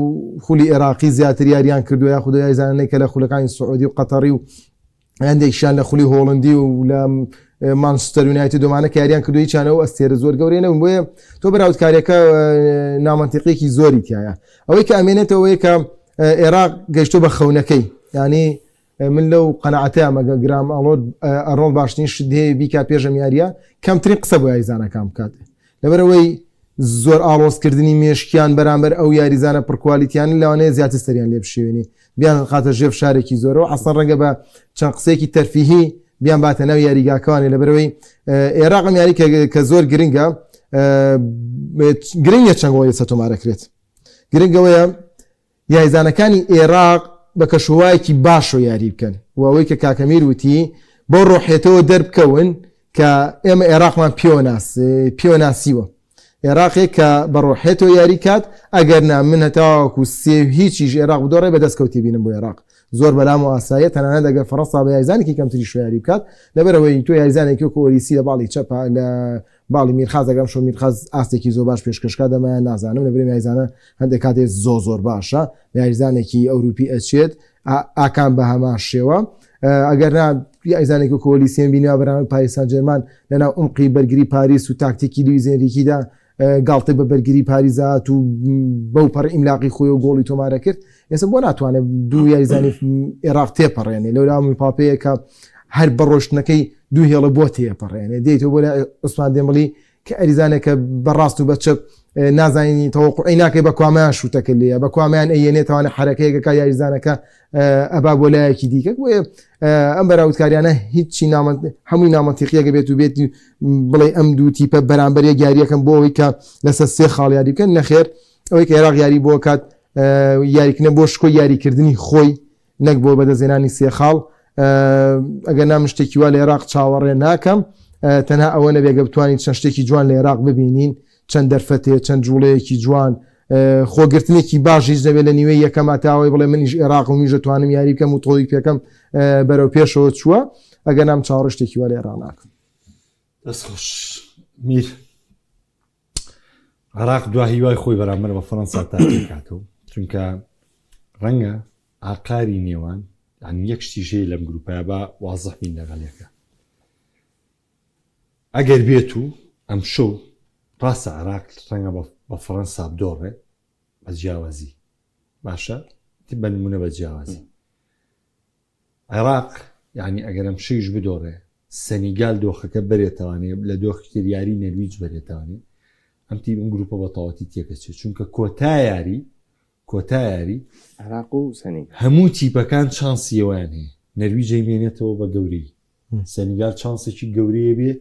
خولی عێراقی زیاتر یاریان کردووە یاخود یاریزانانەی کە لە خولەکانی سعودی و قەتەڕی و هەندێکیان لە خولی هۆڵندی و لە مانچستەر یونایتد دۆمانە کە یاریان کردو هیچیان ئەو ئەستێرە زۆر گەورەی نەبوون بۆیە تۆ بەراوردکاریەکە نامەنتیقیەکی زۆری تایە ئەوەی کە ئەمێنێتەوەی کە عێراق گەیشتۆ بە خەونەکەی ینی من لەو قەنەعەتەیە مەگە گرام ئەڵۆت ئەڕۆڵ باشترین شت هەیە بیکا پێشەم یاریە کەمترین قسە بۆ یاریزانەکان بکات لەبەرئەوەی زۆر ئاڵۆزکردنی مێشکیان بەرامبەر ئەو یاریزانە پڕکوالیتیانە لەوانەیە زیاتر سەریان لێ بشێوێنی بیانخاتە ژێر فشارێکی زۆرەوە ئەسڵەن ڕەنگە بە چەند قسەیەکی تەرفیهی بیان باتە ناو یاریگاکەوانێ لەبەرئەوەی ئێراق ئەم یاری کە زۆر گرنگە گرنگە چەند گۆڵ ئێستا تۆمارەکرێت گرنگەوەیە یاریزانەکانی ئێراق بە کەشوهەوایەکی باشەوە یاری بکەن و ئەوەی کە کاک ئەمیر وتی بەو ڕۆحیەتەوە دەربکەون کە ئێمە ئێراقمان پێوە ناس پێوە ناسیوە ئێراقێک کە بە ڕۆحێتەوە یاری کات ئەگەر نا من هەتاوەکو سێ هیچیش ئێراق بدۆڕێ بە دەستکەوتی بینم بۆ ئێراق زۆر بەلام و ئاساییە تەنانەت ئەگەر فەڕەنسا بە یاریزانێکی کەمتریش یاری بکات لەبەرئەوەی تۆ یاریزانێکی وەکو ئۆلیسی لە باڵی چەپە لە باڵی میرخاز ئەگەر ئەمشەو میرخاز ئاستێکی زۆر باش پێشکەش کات ئەمەیان نازانم لەبەرئەوەی یاریزانە هەندێک کاتێ زۆر زۆر باشە لە یاریزانێکی ئەوروپی ئەچێت ئاکام بە هەمان شێوە ئەگەر نا یاریزانێکی وەکو ئۆلیسیەن بینیوە بەرامبەر پاریس سان جێرمان لەناو عومقی بەرگری پاریس و تاکتیکی لویس ئێنریکیدا گاڵتەی بە بەرگری پاریس هات و بەو پەڕی ئیملاقی خۆی و گۆڵی تۆمارە کرد ئێستا بۆ ناتوانێت دوو یاریزانی عێراق تێپەڕێنێ لەولا مپاپەیە کە هەر بە ڕۆشتنەکەی دوو هێڵە بۆ تێپەڕێنێ دێیتەوە بۆ لای عوسمان دێمبڵی کە ئەریزانێکە بە ڕاست و بە چەپ نازانینی تەوەقعی ناکەی بە کوامیان شوتەکە لێە بە کوامیان ئەیەنێتوانە حرەکەیەکەکە یاریزانەکە ئەبا بۆ لایەکی دیکە بۆیە ئەم بەراوردکاریانە هیچی هەمووی نامەنتیقیەکە بێت و بێت بڵێ ئەم دوو تیپە بەرامبەر یەک یاریەکەم بۆ ئەوەی کە لەسەر سێ خاڵ یاری بکەن نەخێر ئەوەی کە عێراق یاری بۆ کات یاریکنە بۆ شکۆی یاریکردنی خۆی نەک بۆ بەدەستهێنانی سێ خاڵ، ئەگەر نا من شتێکی وا لە عێراق چاوەڕێ ناکەم، تەنها ئەوە نەبێ گەر بتوانین چەند شتێکی جوان لە عێراق ببینین، چەند دەرفەتێ، چەند جوڵەیەکی جوان، خۆگرتنێکی باش هیچ نەبێ لە نیوەی یەکەما تا ئەوەی بڵێ منیش عێراقم و منیش دەتوانم یاری بکەم و تۆپی پێکەم بەرەو پێشەوە چووە، ئەگەر نا من چاوەڕێ شتێکی وا لە عێراق ناکەم. دەست خۆش میر. عێراق دوا هیوای خۆی بەرامبەر بە فەرەنسا تاقیکاتەوە چونکە ڕەنگە ئاقاری نێوان یعنی یەک شتیش هەیە لەم گروپە با وازح بین لەگەڵ یەکە ئەگەر بێت و ئەم شەو ڕاستە عێراق ڕەنگە بە فەرەنسا بدۆڕێ بە جیاوازی باشە بە نمونە بە جیاوازی عێراق یانی ئەگەر ئەمشەویش بدۆڕێ سەنیگال دۆخەکە بەرێتەوانێ لە دۆخی تر یاری نەرویج بەرێتەوانێ ئەم تیپ ئەم گروپە بە تەواوەتی تێکەچێت چونکە کۆتا یاری کۆتا یاری عێراق و سەنیگال هەموو تیپەکان چانسی ئەویان هەیە نەرویج ئەیمێنێتەوە بە گەورەی سەنیگال چانسێکی گەورەیە بێ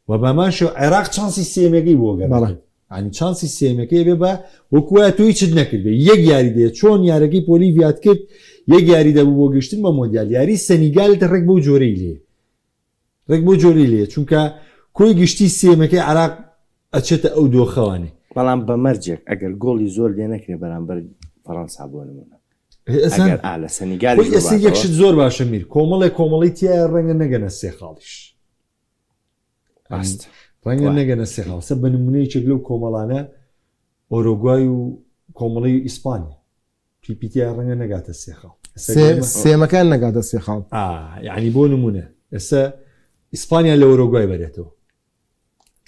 و بەمان شێوە عێراق چانسی سێمەکەی بۆ گەڕێت ینی چانسی سێمەکەی بێ بە وەکوە تۆ هیچت نەکردێ یەک یاری دێ چۆن یارەکەی پۆلیڤات کرد یەک یاری دەبوو بۆ گەشتن بە مۆندیال یاری سەنیگالت ڕێک بەو جۆرەی لێ ڕێک بۆ جۆری لێ چونکە کۆی گشتی سێمەکەی عراق ئەچێتە ئەو دۆخەوانێ بەڵام بە مەرجێک ئەگەر گۆڵی زۆر لێ نەکرێ بەرامبەر فەڕەنسا بۆ نمونە ئەگەر ئا لە سەنیگالیش خۆی ئێستا یەک شت زۆر باشە میر کۆمەڵێ کۆمەڵی تایە ڕەنگە نەگەنە سێ خاڵیش ڕاست ڕەنگە نەگەنە سێ خاڵ سە بە نمونەیەکێک لەو کۆمەڵانە ئۆرۆگوای و کۆمەڵی ئیسپانیا تیپی تیا ڕەنگە نەگاتە سێ خاڵ سێمەکان نەگاتە سێ خاڵ یعنی بۆ نمونە ئێستا ئیسپانیا لە ئۆرۆگوای بەرێتەوە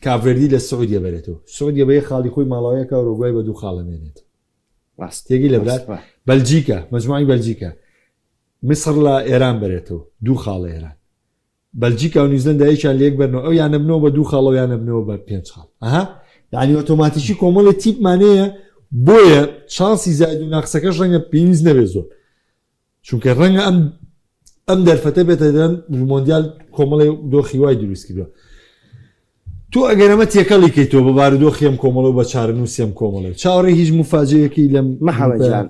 کاڤردی لە سعودیە بەرێتەوە سعودیە بە یەک خاڵی خۆی ماڵاوەیەکە ئۆرۆگوای بە دوو خاڵە مێنێت ڕاست تێگەی لە برات بەلجیکا مەجموعی بەلجیکا میسڕ لە ئێران بەرێتەوە دوو خاڵ لە ئێران بەلجیکا و نیوزلەندا یەکیان لە یەک بەرنەوە ئەو یانە بنەوە بە دوو خاڵ ئەو یانە بنەوە بە پێنج خاڵ ئەها یعنی ئۆتۆماتیکی کۆمەڵی تیپمانەیە بۆیە چانسی زاید و ناقسەکەش ڕەنگە پێویست نەبێت زۆر چونکە ڕەنگە ئەم ئەم دەرفەتە بێتە دەم مۆندیال کۆمەڵی دۆخی وای دروست کردووە تۆ ئەگەر ئەمە تێکەڵی کەیتەوە بە بارودۆخی ئەم کۆمەڵە و بە چارەنووسی ئەم کۆمەڵە چاوەڕێی هیچ موفاجەیەکی لەم محەمەد گروپە جان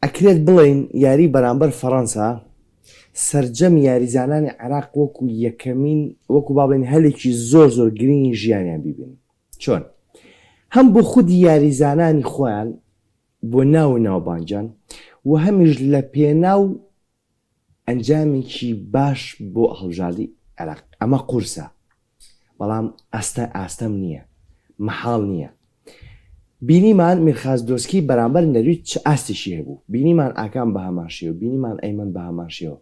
ئەکرێت بڵێین یاری بەرامبەر فەڕەنسا سەرجەم یاریزانانی عێراق وەکو یەکەمین وەکو با بڵێین هەلێکی زۆر زۆر گرنگی ژیانیان بیبینن چۆن هەم بۆ خودی یاریزانانی خۆیان بۆ ناو و ناوبانگیان و هەمیش لە پێناو ئەنجامێکی باش بۆ هەڵبژاردەی عێراق، ئەمە قورسە، بەڵام ئەستە ئاستەم نییە، مەحاڵ نییە. بینیمان میرخاس دۆسکی بەرامبەر نەرویج چ ئاستێکی هەبوو، بینیمان ئاکام بەهەمان شێوە، بینیمان ئەیمەن بەهەمان شێوە.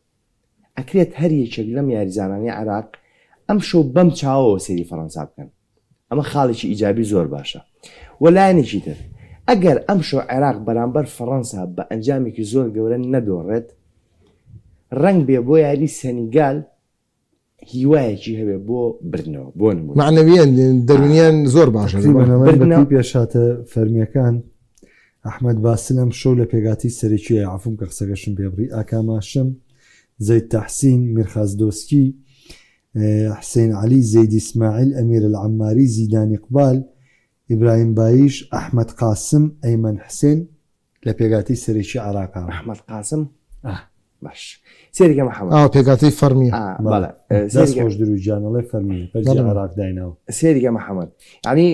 ئەکرێت هەر یەکێک لەم یاریزانانەی عێراق ئەمشەو بەم چاوەوە سەیری فەرەنسا بکەن. ئەمە خاڵێکی ئیجابی زۆر باشە. و لایەنێکی تر، ئەگەر ئەمشەو عێراق بەرامبەر فەڕەنسا بە ئەنجامێکی زۆر گەورە نەدۆڕێت، رەنگبێ بۆ یاری سەنیگال هیوایەکی هەبێ بۆ بردنەوە، بۆ نموونە. مەعنەوییەن، دەروونییەن زۆر باشە. تەقریبەن ئەمە بردنەوە. بەپێی پێشهاتە فەرمییەکان، ئەحمەد باسل ئەمشەو لە پێکهاتەی سەرەکییە، عەفوم کە قسەکەشم پێ بڕی، ئاکام هاشم، زەید تەحسین، میرخاس دۆسکی، حسین عەلی، زەید ئیسماعیل، ئەمیر ئەلعەماری، زیدان ئیقبال، ئیبراهیم بایش، ئەحمەد قاسم، ئەیمەن حسێن لە پێکهاتەی سەرەکی عێراقا بوون. ئەحمەد قاسم باش سێریکە محەمەد. ئا پێکهاتەی فەڕمیە. ئا بەڵێ دەست خۆش دروو گیان ئەڵێ فەرمیە پەرجی عێراق دایناوە. سێریکە محەمەد یانی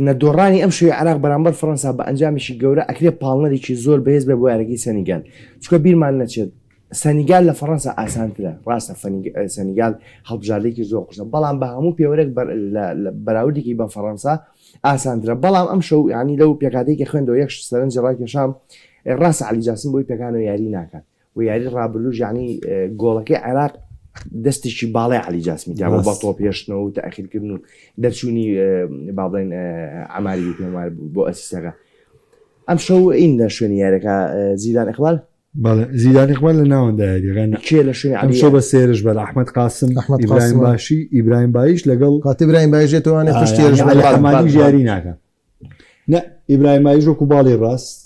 نەدۆڕانی ئەم شەوی عێراق بەرامبەر فەرەنسا بە ئەنجامێکی گەورە ئەکرێ پاڵنەرێکی زۆر بەهێز بێ بۆ یاریگەی سەنیگال چونکە بیرمان نەچێت سەنیگال لە فەرەنسا ئاسانترە ڕاستە سەنیگال هەڵبژاردێکی زۆر قورسە بەڵام بە هەموو پێوەرێک بەراوردێکی بە فەرەنسا ئاسانترە بەڵام ئەم شەو ینی لەو پێکاتێکی خوێندەوە یەک سەرنجی ڕاکێشام ڕاستە علی جاسم بۆی پێکانەوە یاری ناکات و یاری ڕابردووش یانی گۆڵەکەی عێراق دەستێکی باڵای عەلی جاسمی تیا بوو بە تۆپ هێشتنەوە و تاخیرکردن و دەرچوونی با بڵێن عەماری بوو پێم وایە بۆ ئەسیستەکە ئەم شەو ئین لە شوێنی یاریەکە زیدان ئیقبال. بەڵێ زیدان ئیقبال لە ناوەندا یاریەکان کێ لە شوێنی ئەم شەو بە سێرش بەر ئەحمەد قاسم ئەحمەد ئیبراهیم قاسم. باشی ئیبراهیم بایش لەگەڵ کاتێ ئیبراهیم بایش دێتەوانێ پشت هێرش عەلی بەر. حەمادیش یاری ناکە نە ئیبراهیم بایش وەکو باڵی ڕاست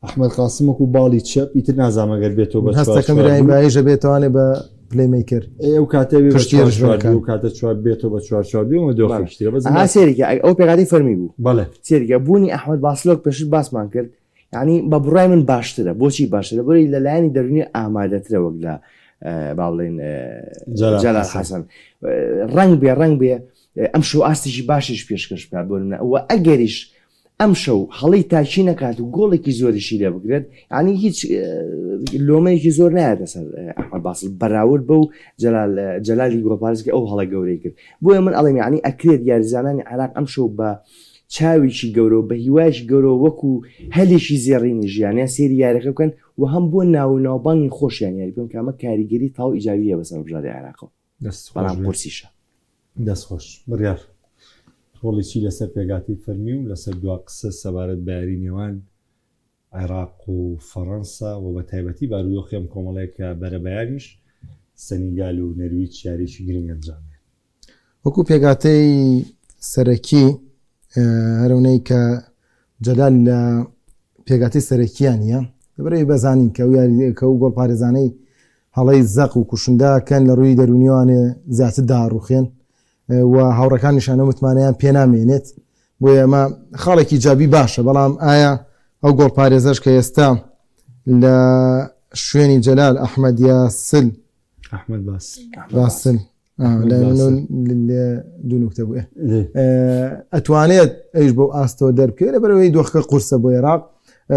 ئەحمەد قاسم وەکو باڵی چەپ ئیتر نازانم ئەگەر بێتەوە بە چوار هەستەکەم چوار ئیبراهیم دوو. بایش دەبێتوانێ بە پلی مەیکەر ئێ ئەو کاتە بێ بە پشت چوار هێرش چوار بەرەکان. دوو کاتە چوار بێتەوە بە چوار چوار دوو ئەمە دۆخێکی ترە بەس ئەها سێریکە ئەو پێکاتی فەرمی بوو بەڵێ سێریکە بوونی ئەحمەد باسلۆک پێشتر باسمان کرد یعنی بە بڕای من باشترە بۆچی باشترە بۆی لە لایەنی دەرونی ئامادەترە وەک لە با بڵێین جەلال جەلال حەسەن. حەسەن ڕەنگ بێ ڕەنگ بێ ئەم شەو ئاستێکی باشیش پێشکەش بکات بۆ نمونە و ئەگەریش ئەم شەو هەڵەی تاکی نەکات و گۆڵێکی زۆریشی لێ بکرێت یعنی هیچ لۆمەیەکی زۆر نایەتە سەر ئەحمەد باسل بەراورد بەو جەلال جەلالی گۆڵپارێز کە ئەو هەڵە گەورەی کرد بۆیە من ئەڵێم یعنی ئەکرێت یاریزانانی عێراق ئەم شەو بە چاوێکی گەورە و بە هیوایەکی گەورەوە وەکو هەلێکی زێڕینی ژیانیان سەیری یاریەکە بکەن و هەم بۆ ناو و ناوبانگی خۆشیان یاری بکەن کە ئەمە کاریگەری تەواو ئیجابی هەیە بەسەر هەڵبژاردەی عێراقەوە دەست خۆش بەڵام بێت. قورسیشە. دەست خۆش. بڕیار ڕۆڵی چی لەسەر پێکهاتەی فەرمی و لەسەر دوا قسە سەبارەت بە یاری نێوان عێراق و فەڕەنسا و بە تایبەتی بارودۆخی ئەم کۆمەڵەیە کە بەرەبەیانیش سەنیگال و نەرویج یاریی گرنگ ئەنجام دێن؟ وەکو پێکهاتەی سەرەکی هەرەونەی کە جەلال لە پێکهاتەی سەرەکییان نییە لەبەرئەوەی بەزانین کە ئەو یاری کە ئەو گۆڵپارێزانەی هەڵەی زەق و کوشندە کەن لە ڕووی دەروونیوانێ زیاتر داڕوخێن و هاوڕەکانیشان ئەو متمانەیان پێنامێنێت بۆیە ئەمە خاڵێکی جابی باشە بەڵام ئایا ئەو گۆڵپارێزەش کە ئێستا لە شوێنی جەلال ئەحمەد یاسل ئەحمەد باسل باسل دوو نوکتە بوو ئەتوانێت ئەویش بۆ ئاستەوە دەربکەوێت لەبەرەوەی دۆخەکە قورسە بۆ عێراق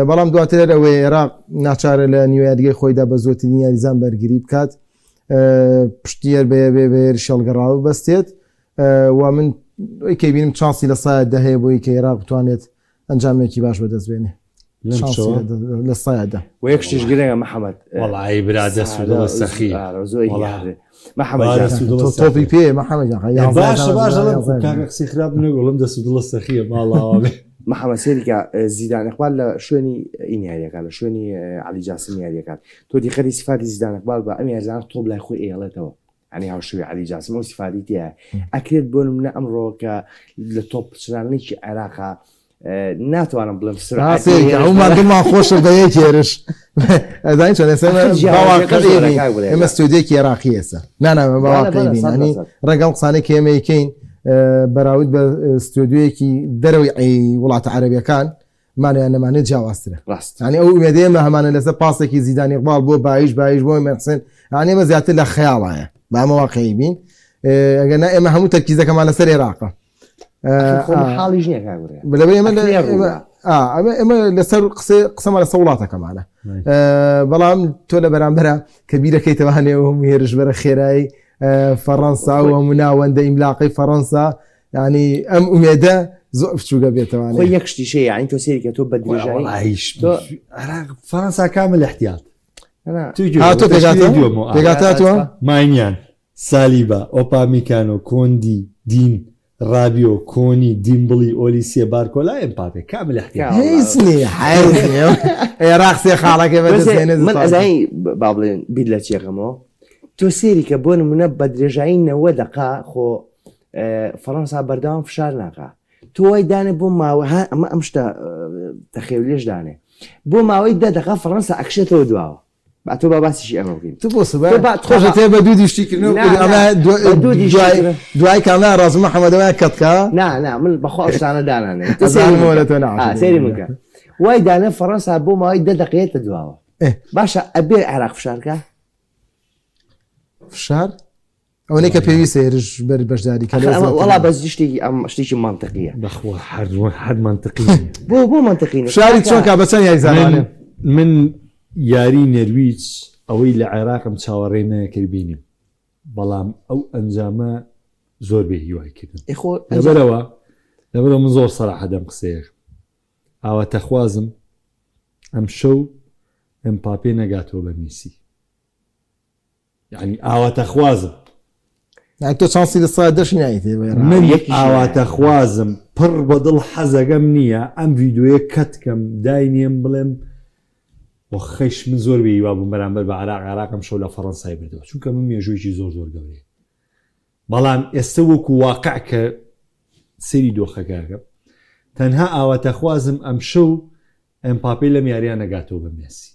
بەڵام دواتر ئەوەی عێراق ناچارە لە نیویادگەی خۆیدا بە زۆترین یاریزان بەرگری بکات پشتیەر بە بێ بە هێرشی هەڵگەڕاوە بەستێت و من ئەوی کە بینم چانسی لە سایە دە هەیە بۆی کە عێراق بتوانێت ئەنجامێکی باش بەدەست بێنێ لە سایەدا و یەک شتیش گرنگە محەممەد وەڵی برا دەست و دڵە سەخی تۆپی پێ محەممەد باشە باشە کاکە قسەی خراپ نەگوڵم دەست و دڵە سەخیە ماڵاوە بێ محەممەد سێریکە زیدان ئەخبار لە شوێنی ئین یاریەکان لە شوێنی علی جاسم یاریەکان تۆ دیقەتی سفاتی زیدان ئەقبال بە ئەم یاریزانە تۆپ لای خۆی ئێڵێتەوە یانی هاوشێوەی عەلی جاسم ئەو سیفاتی تیایە ئەکرێت بۆ نمونە ئەمڕۆ کە لە تۆپ پچرانێکی عێراقا ناتوانم بڵێم ئەومان دڵمان خۆشە بە یەک هێرش ئەزانین چۆن ئێستا ئێمە ستۆدیۆیەکی عێراقی ئێستا نانا بەواقعی بین ینی ڕەنگە ئەم قسانەی کە ئێمە یکەین بەراورد بە ستۆدیۆیەکی دەرەوەی وڵاتە عەرەبیەکان مانیان نەمانێت جیاوازترە ڕاست یعنی ئەو ئومێدەیە ئێمە هەمانە لەسەر پاسێکی زیدان ئیقباڵ بۆ بایش بایش بۆ مەحسن یعنی ئێمە زیاتر لە خەیاڵایە با ئەمە واقعی بین ئەگەر نا ئێمە هەموو تەرکیزەکەمان لەسەر عێراقە حاڵیش نییە کاک بڕیار. لەبەر ئێمە لە- ئەکرێ ڕوودا. ئا، ئەمە ئێمە لەسەر قسەی قسەمان لەسەر وڵاتەکەمانە بەڵام تۆ لە بەرامبەرە کە بیرەکەیتەوە هەنێ و هەموو هێرشبەرە خێرایی فەڕەنسا و هەموو ناوەندە ئیملاقەی فەڕەنسا یعنی ئەم ئومێدە زۆر بچووگە بێتەوانێ خۆی یەک شتیشە یعنی تۆ سەیری کە تۆ بە درێژایی وەڵایش تۆ- عێراق فەرەنسا کامل احتیاط نا، هاتۆ پێگاتە پێگاتە هاتووە ماینیان سالیبا ئۆپامیکانۆ کۆندی دین رابیۆ کۆنی دیمبڵی ئۆلیسیە بارکۆلا ئێمپاپێ کامل احتیاط هیچ نییە هیچ نییە عێراق سێ خاڵەکەی بەدەست من ئەزانی با بڵێن بیر لە چێخەمەوە تۆ سێری کە بۆ نمونە بە درێژایی نەوە دەقا خۆ فەڕەنسا بەردەوام فشار ناکا تۆ وای دانێ بۆ ماوە ها ئەمە ئەم شتە تەخێولێش دانێ بۆ ماوەی دە دەقا فەڕەنسا ئەکشێتەوە دواوە با تۆ با باسیشی ئەمە بکەین تو بۆ سبا تۆ با خۆشە تێ بە دوو دیشتی کردن نا، نا، ئەمە بە دوو دیشتی دوای کردن. دوای کاملا ڕازو محەممەدەوە کەتکا نا نا من بەخوا ئەو شتانە دانانێ تۆ ئەزانم سەیری من وەلە کە. تۆ ناعەفی آ، سەیری من کە وای دانێ فەڕەنسا بۆ ماوەی دە دەقەیەتە دواوە ئێ. باشە ئەبێ عێراق فشارکە فشار ئەوەنەی کە پێویستە هێرش بەر بەشداری کە لەو زۆرتر وەڵا بەس شتێکی ئەم شتێکی مەنتقیە بەخوا هەر هەر مەنتقی نییە. بۆ بۆ مەنتقی نیە فشاری چۆن کا بە چەند یاریزانانێ من من یاری نەرویج ئەوەی لە عێراقم چاوەڕێ نەکرد بینیم بەڵام ئەو ئەنجامە زۆر بێ هیوای کردم ئێ خۆ لەبەرەوە لەبەرەوە من زۆر سەراحە دەم قسەیەکم ئاواتەخوازم ئەم شەو ئەمپاپێ نەگاتەوە بە میسی یعنی ئاواتەخوازم. یعنی تۆ چانسی لە سا دەشی نایتێ بە ئێران. من یەکیشی ئاواتەخوازم پڕ بە دڵ حەزەکەم نییە ئەم ڤیدیۆیە کەت کەم داینێم بڵێم و خەش من زۆر بێ هیوا بووم بەرامبەر بە عێراق عێراق ئەمشەو لە فەڕەنسای بردەوە چونکە من مێژوویەکی زۆر زۆر گەورەیە بەڵام ئێستا وەکو واقع کە سەیری دۆخەکە ئەکەم تەنها ئاواتەخوازم ئەمشەو ئێمپاپێ لەم یارییە نەگاتەوە بە مێسی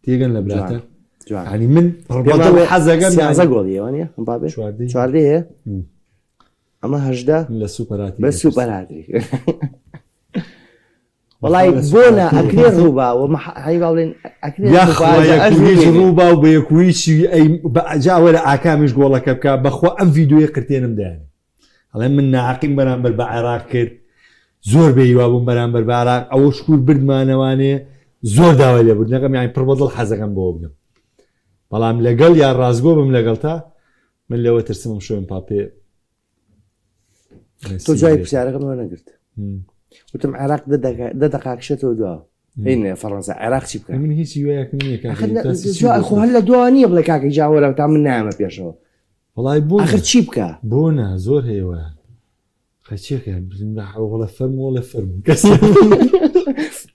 تێگەن لە براتە ینی من پڕبەدڵ حەزەکەم سیازە گۆڵی وانە ئەمپاپێ چواردەیە ئەمە هەژدە لە سوپەراتی بە سوپەراتی وەڵای بۆنە ئەکرێ ڕووبا و هەی با بڵێن ئەکرێ یاخوا یەکویچ ڕووبا و بە یەکویچی ئەی جا وەرە ئاکامیش گۆڵەکە بکە بەخوا ئەم ڤیدیۆیە قرتێنم دایانێ ئەڵێ من ناحەقیم بەرامبەر بە عێراق کرد زۆر بێ هیوا بووم بەرامبەر بە عێراق ئەوە شکور بردمانەوانێ زۆر داوای لێبوردنەکەم یانی پڕ بەدڵ حەزەکەم بۆ بگەم بەڵام لەگەڵ یا ڕاستگۆ بم لەگەڵتا من لەوە ترسم شوێن پاپێ تۆ جوای پرسیارەکەم وەرنەگرت وتم عێراق دە دەقاکشێتەوە دوا هینێ فەڕەنسا عێراق چی بکە من هیچ هیوایەکم نییە خۆ هەر لە دوا نییە بڵێ کاکە جاوەرە تا من نامە پێشەوە وڵای بۆ ئەخر چی بکە بۆ نا زۆر هەیە وایە خەچێکە وڵە فەرموو وڵە فەرموو کەس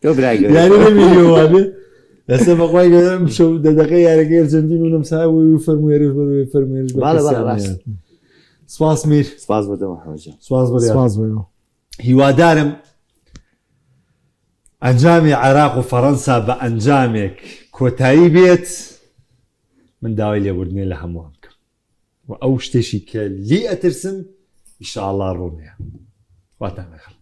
تۆ برای گەورە. یاری نەبینیوە وابێ ئێستا بەخوای گەورە ئەمشەو دە دەقەی یارەکەی ئەرجەنتین و نەمسا وی و فەرموو هێرش بەر وی فەرموو هێرش بەر بەڵێ، بەڵێ، کەسیان ڕاست. نەیات. سپاس میر سپاس بۆ تۆ محەممەد جان. سپاس بڕیار سپاس بۆ ئێوە. هیوادارم ئەنجامی عێراق و فەڕەنسا بە ئەنجامێک کۆتایی بێت من داوای لێبوردنێ لە هەمووان بکەم و ئەو شتێکی کە لێی ئەترسم ئیشاڵڵا ڕوونەیە خواتان لەگەڵ.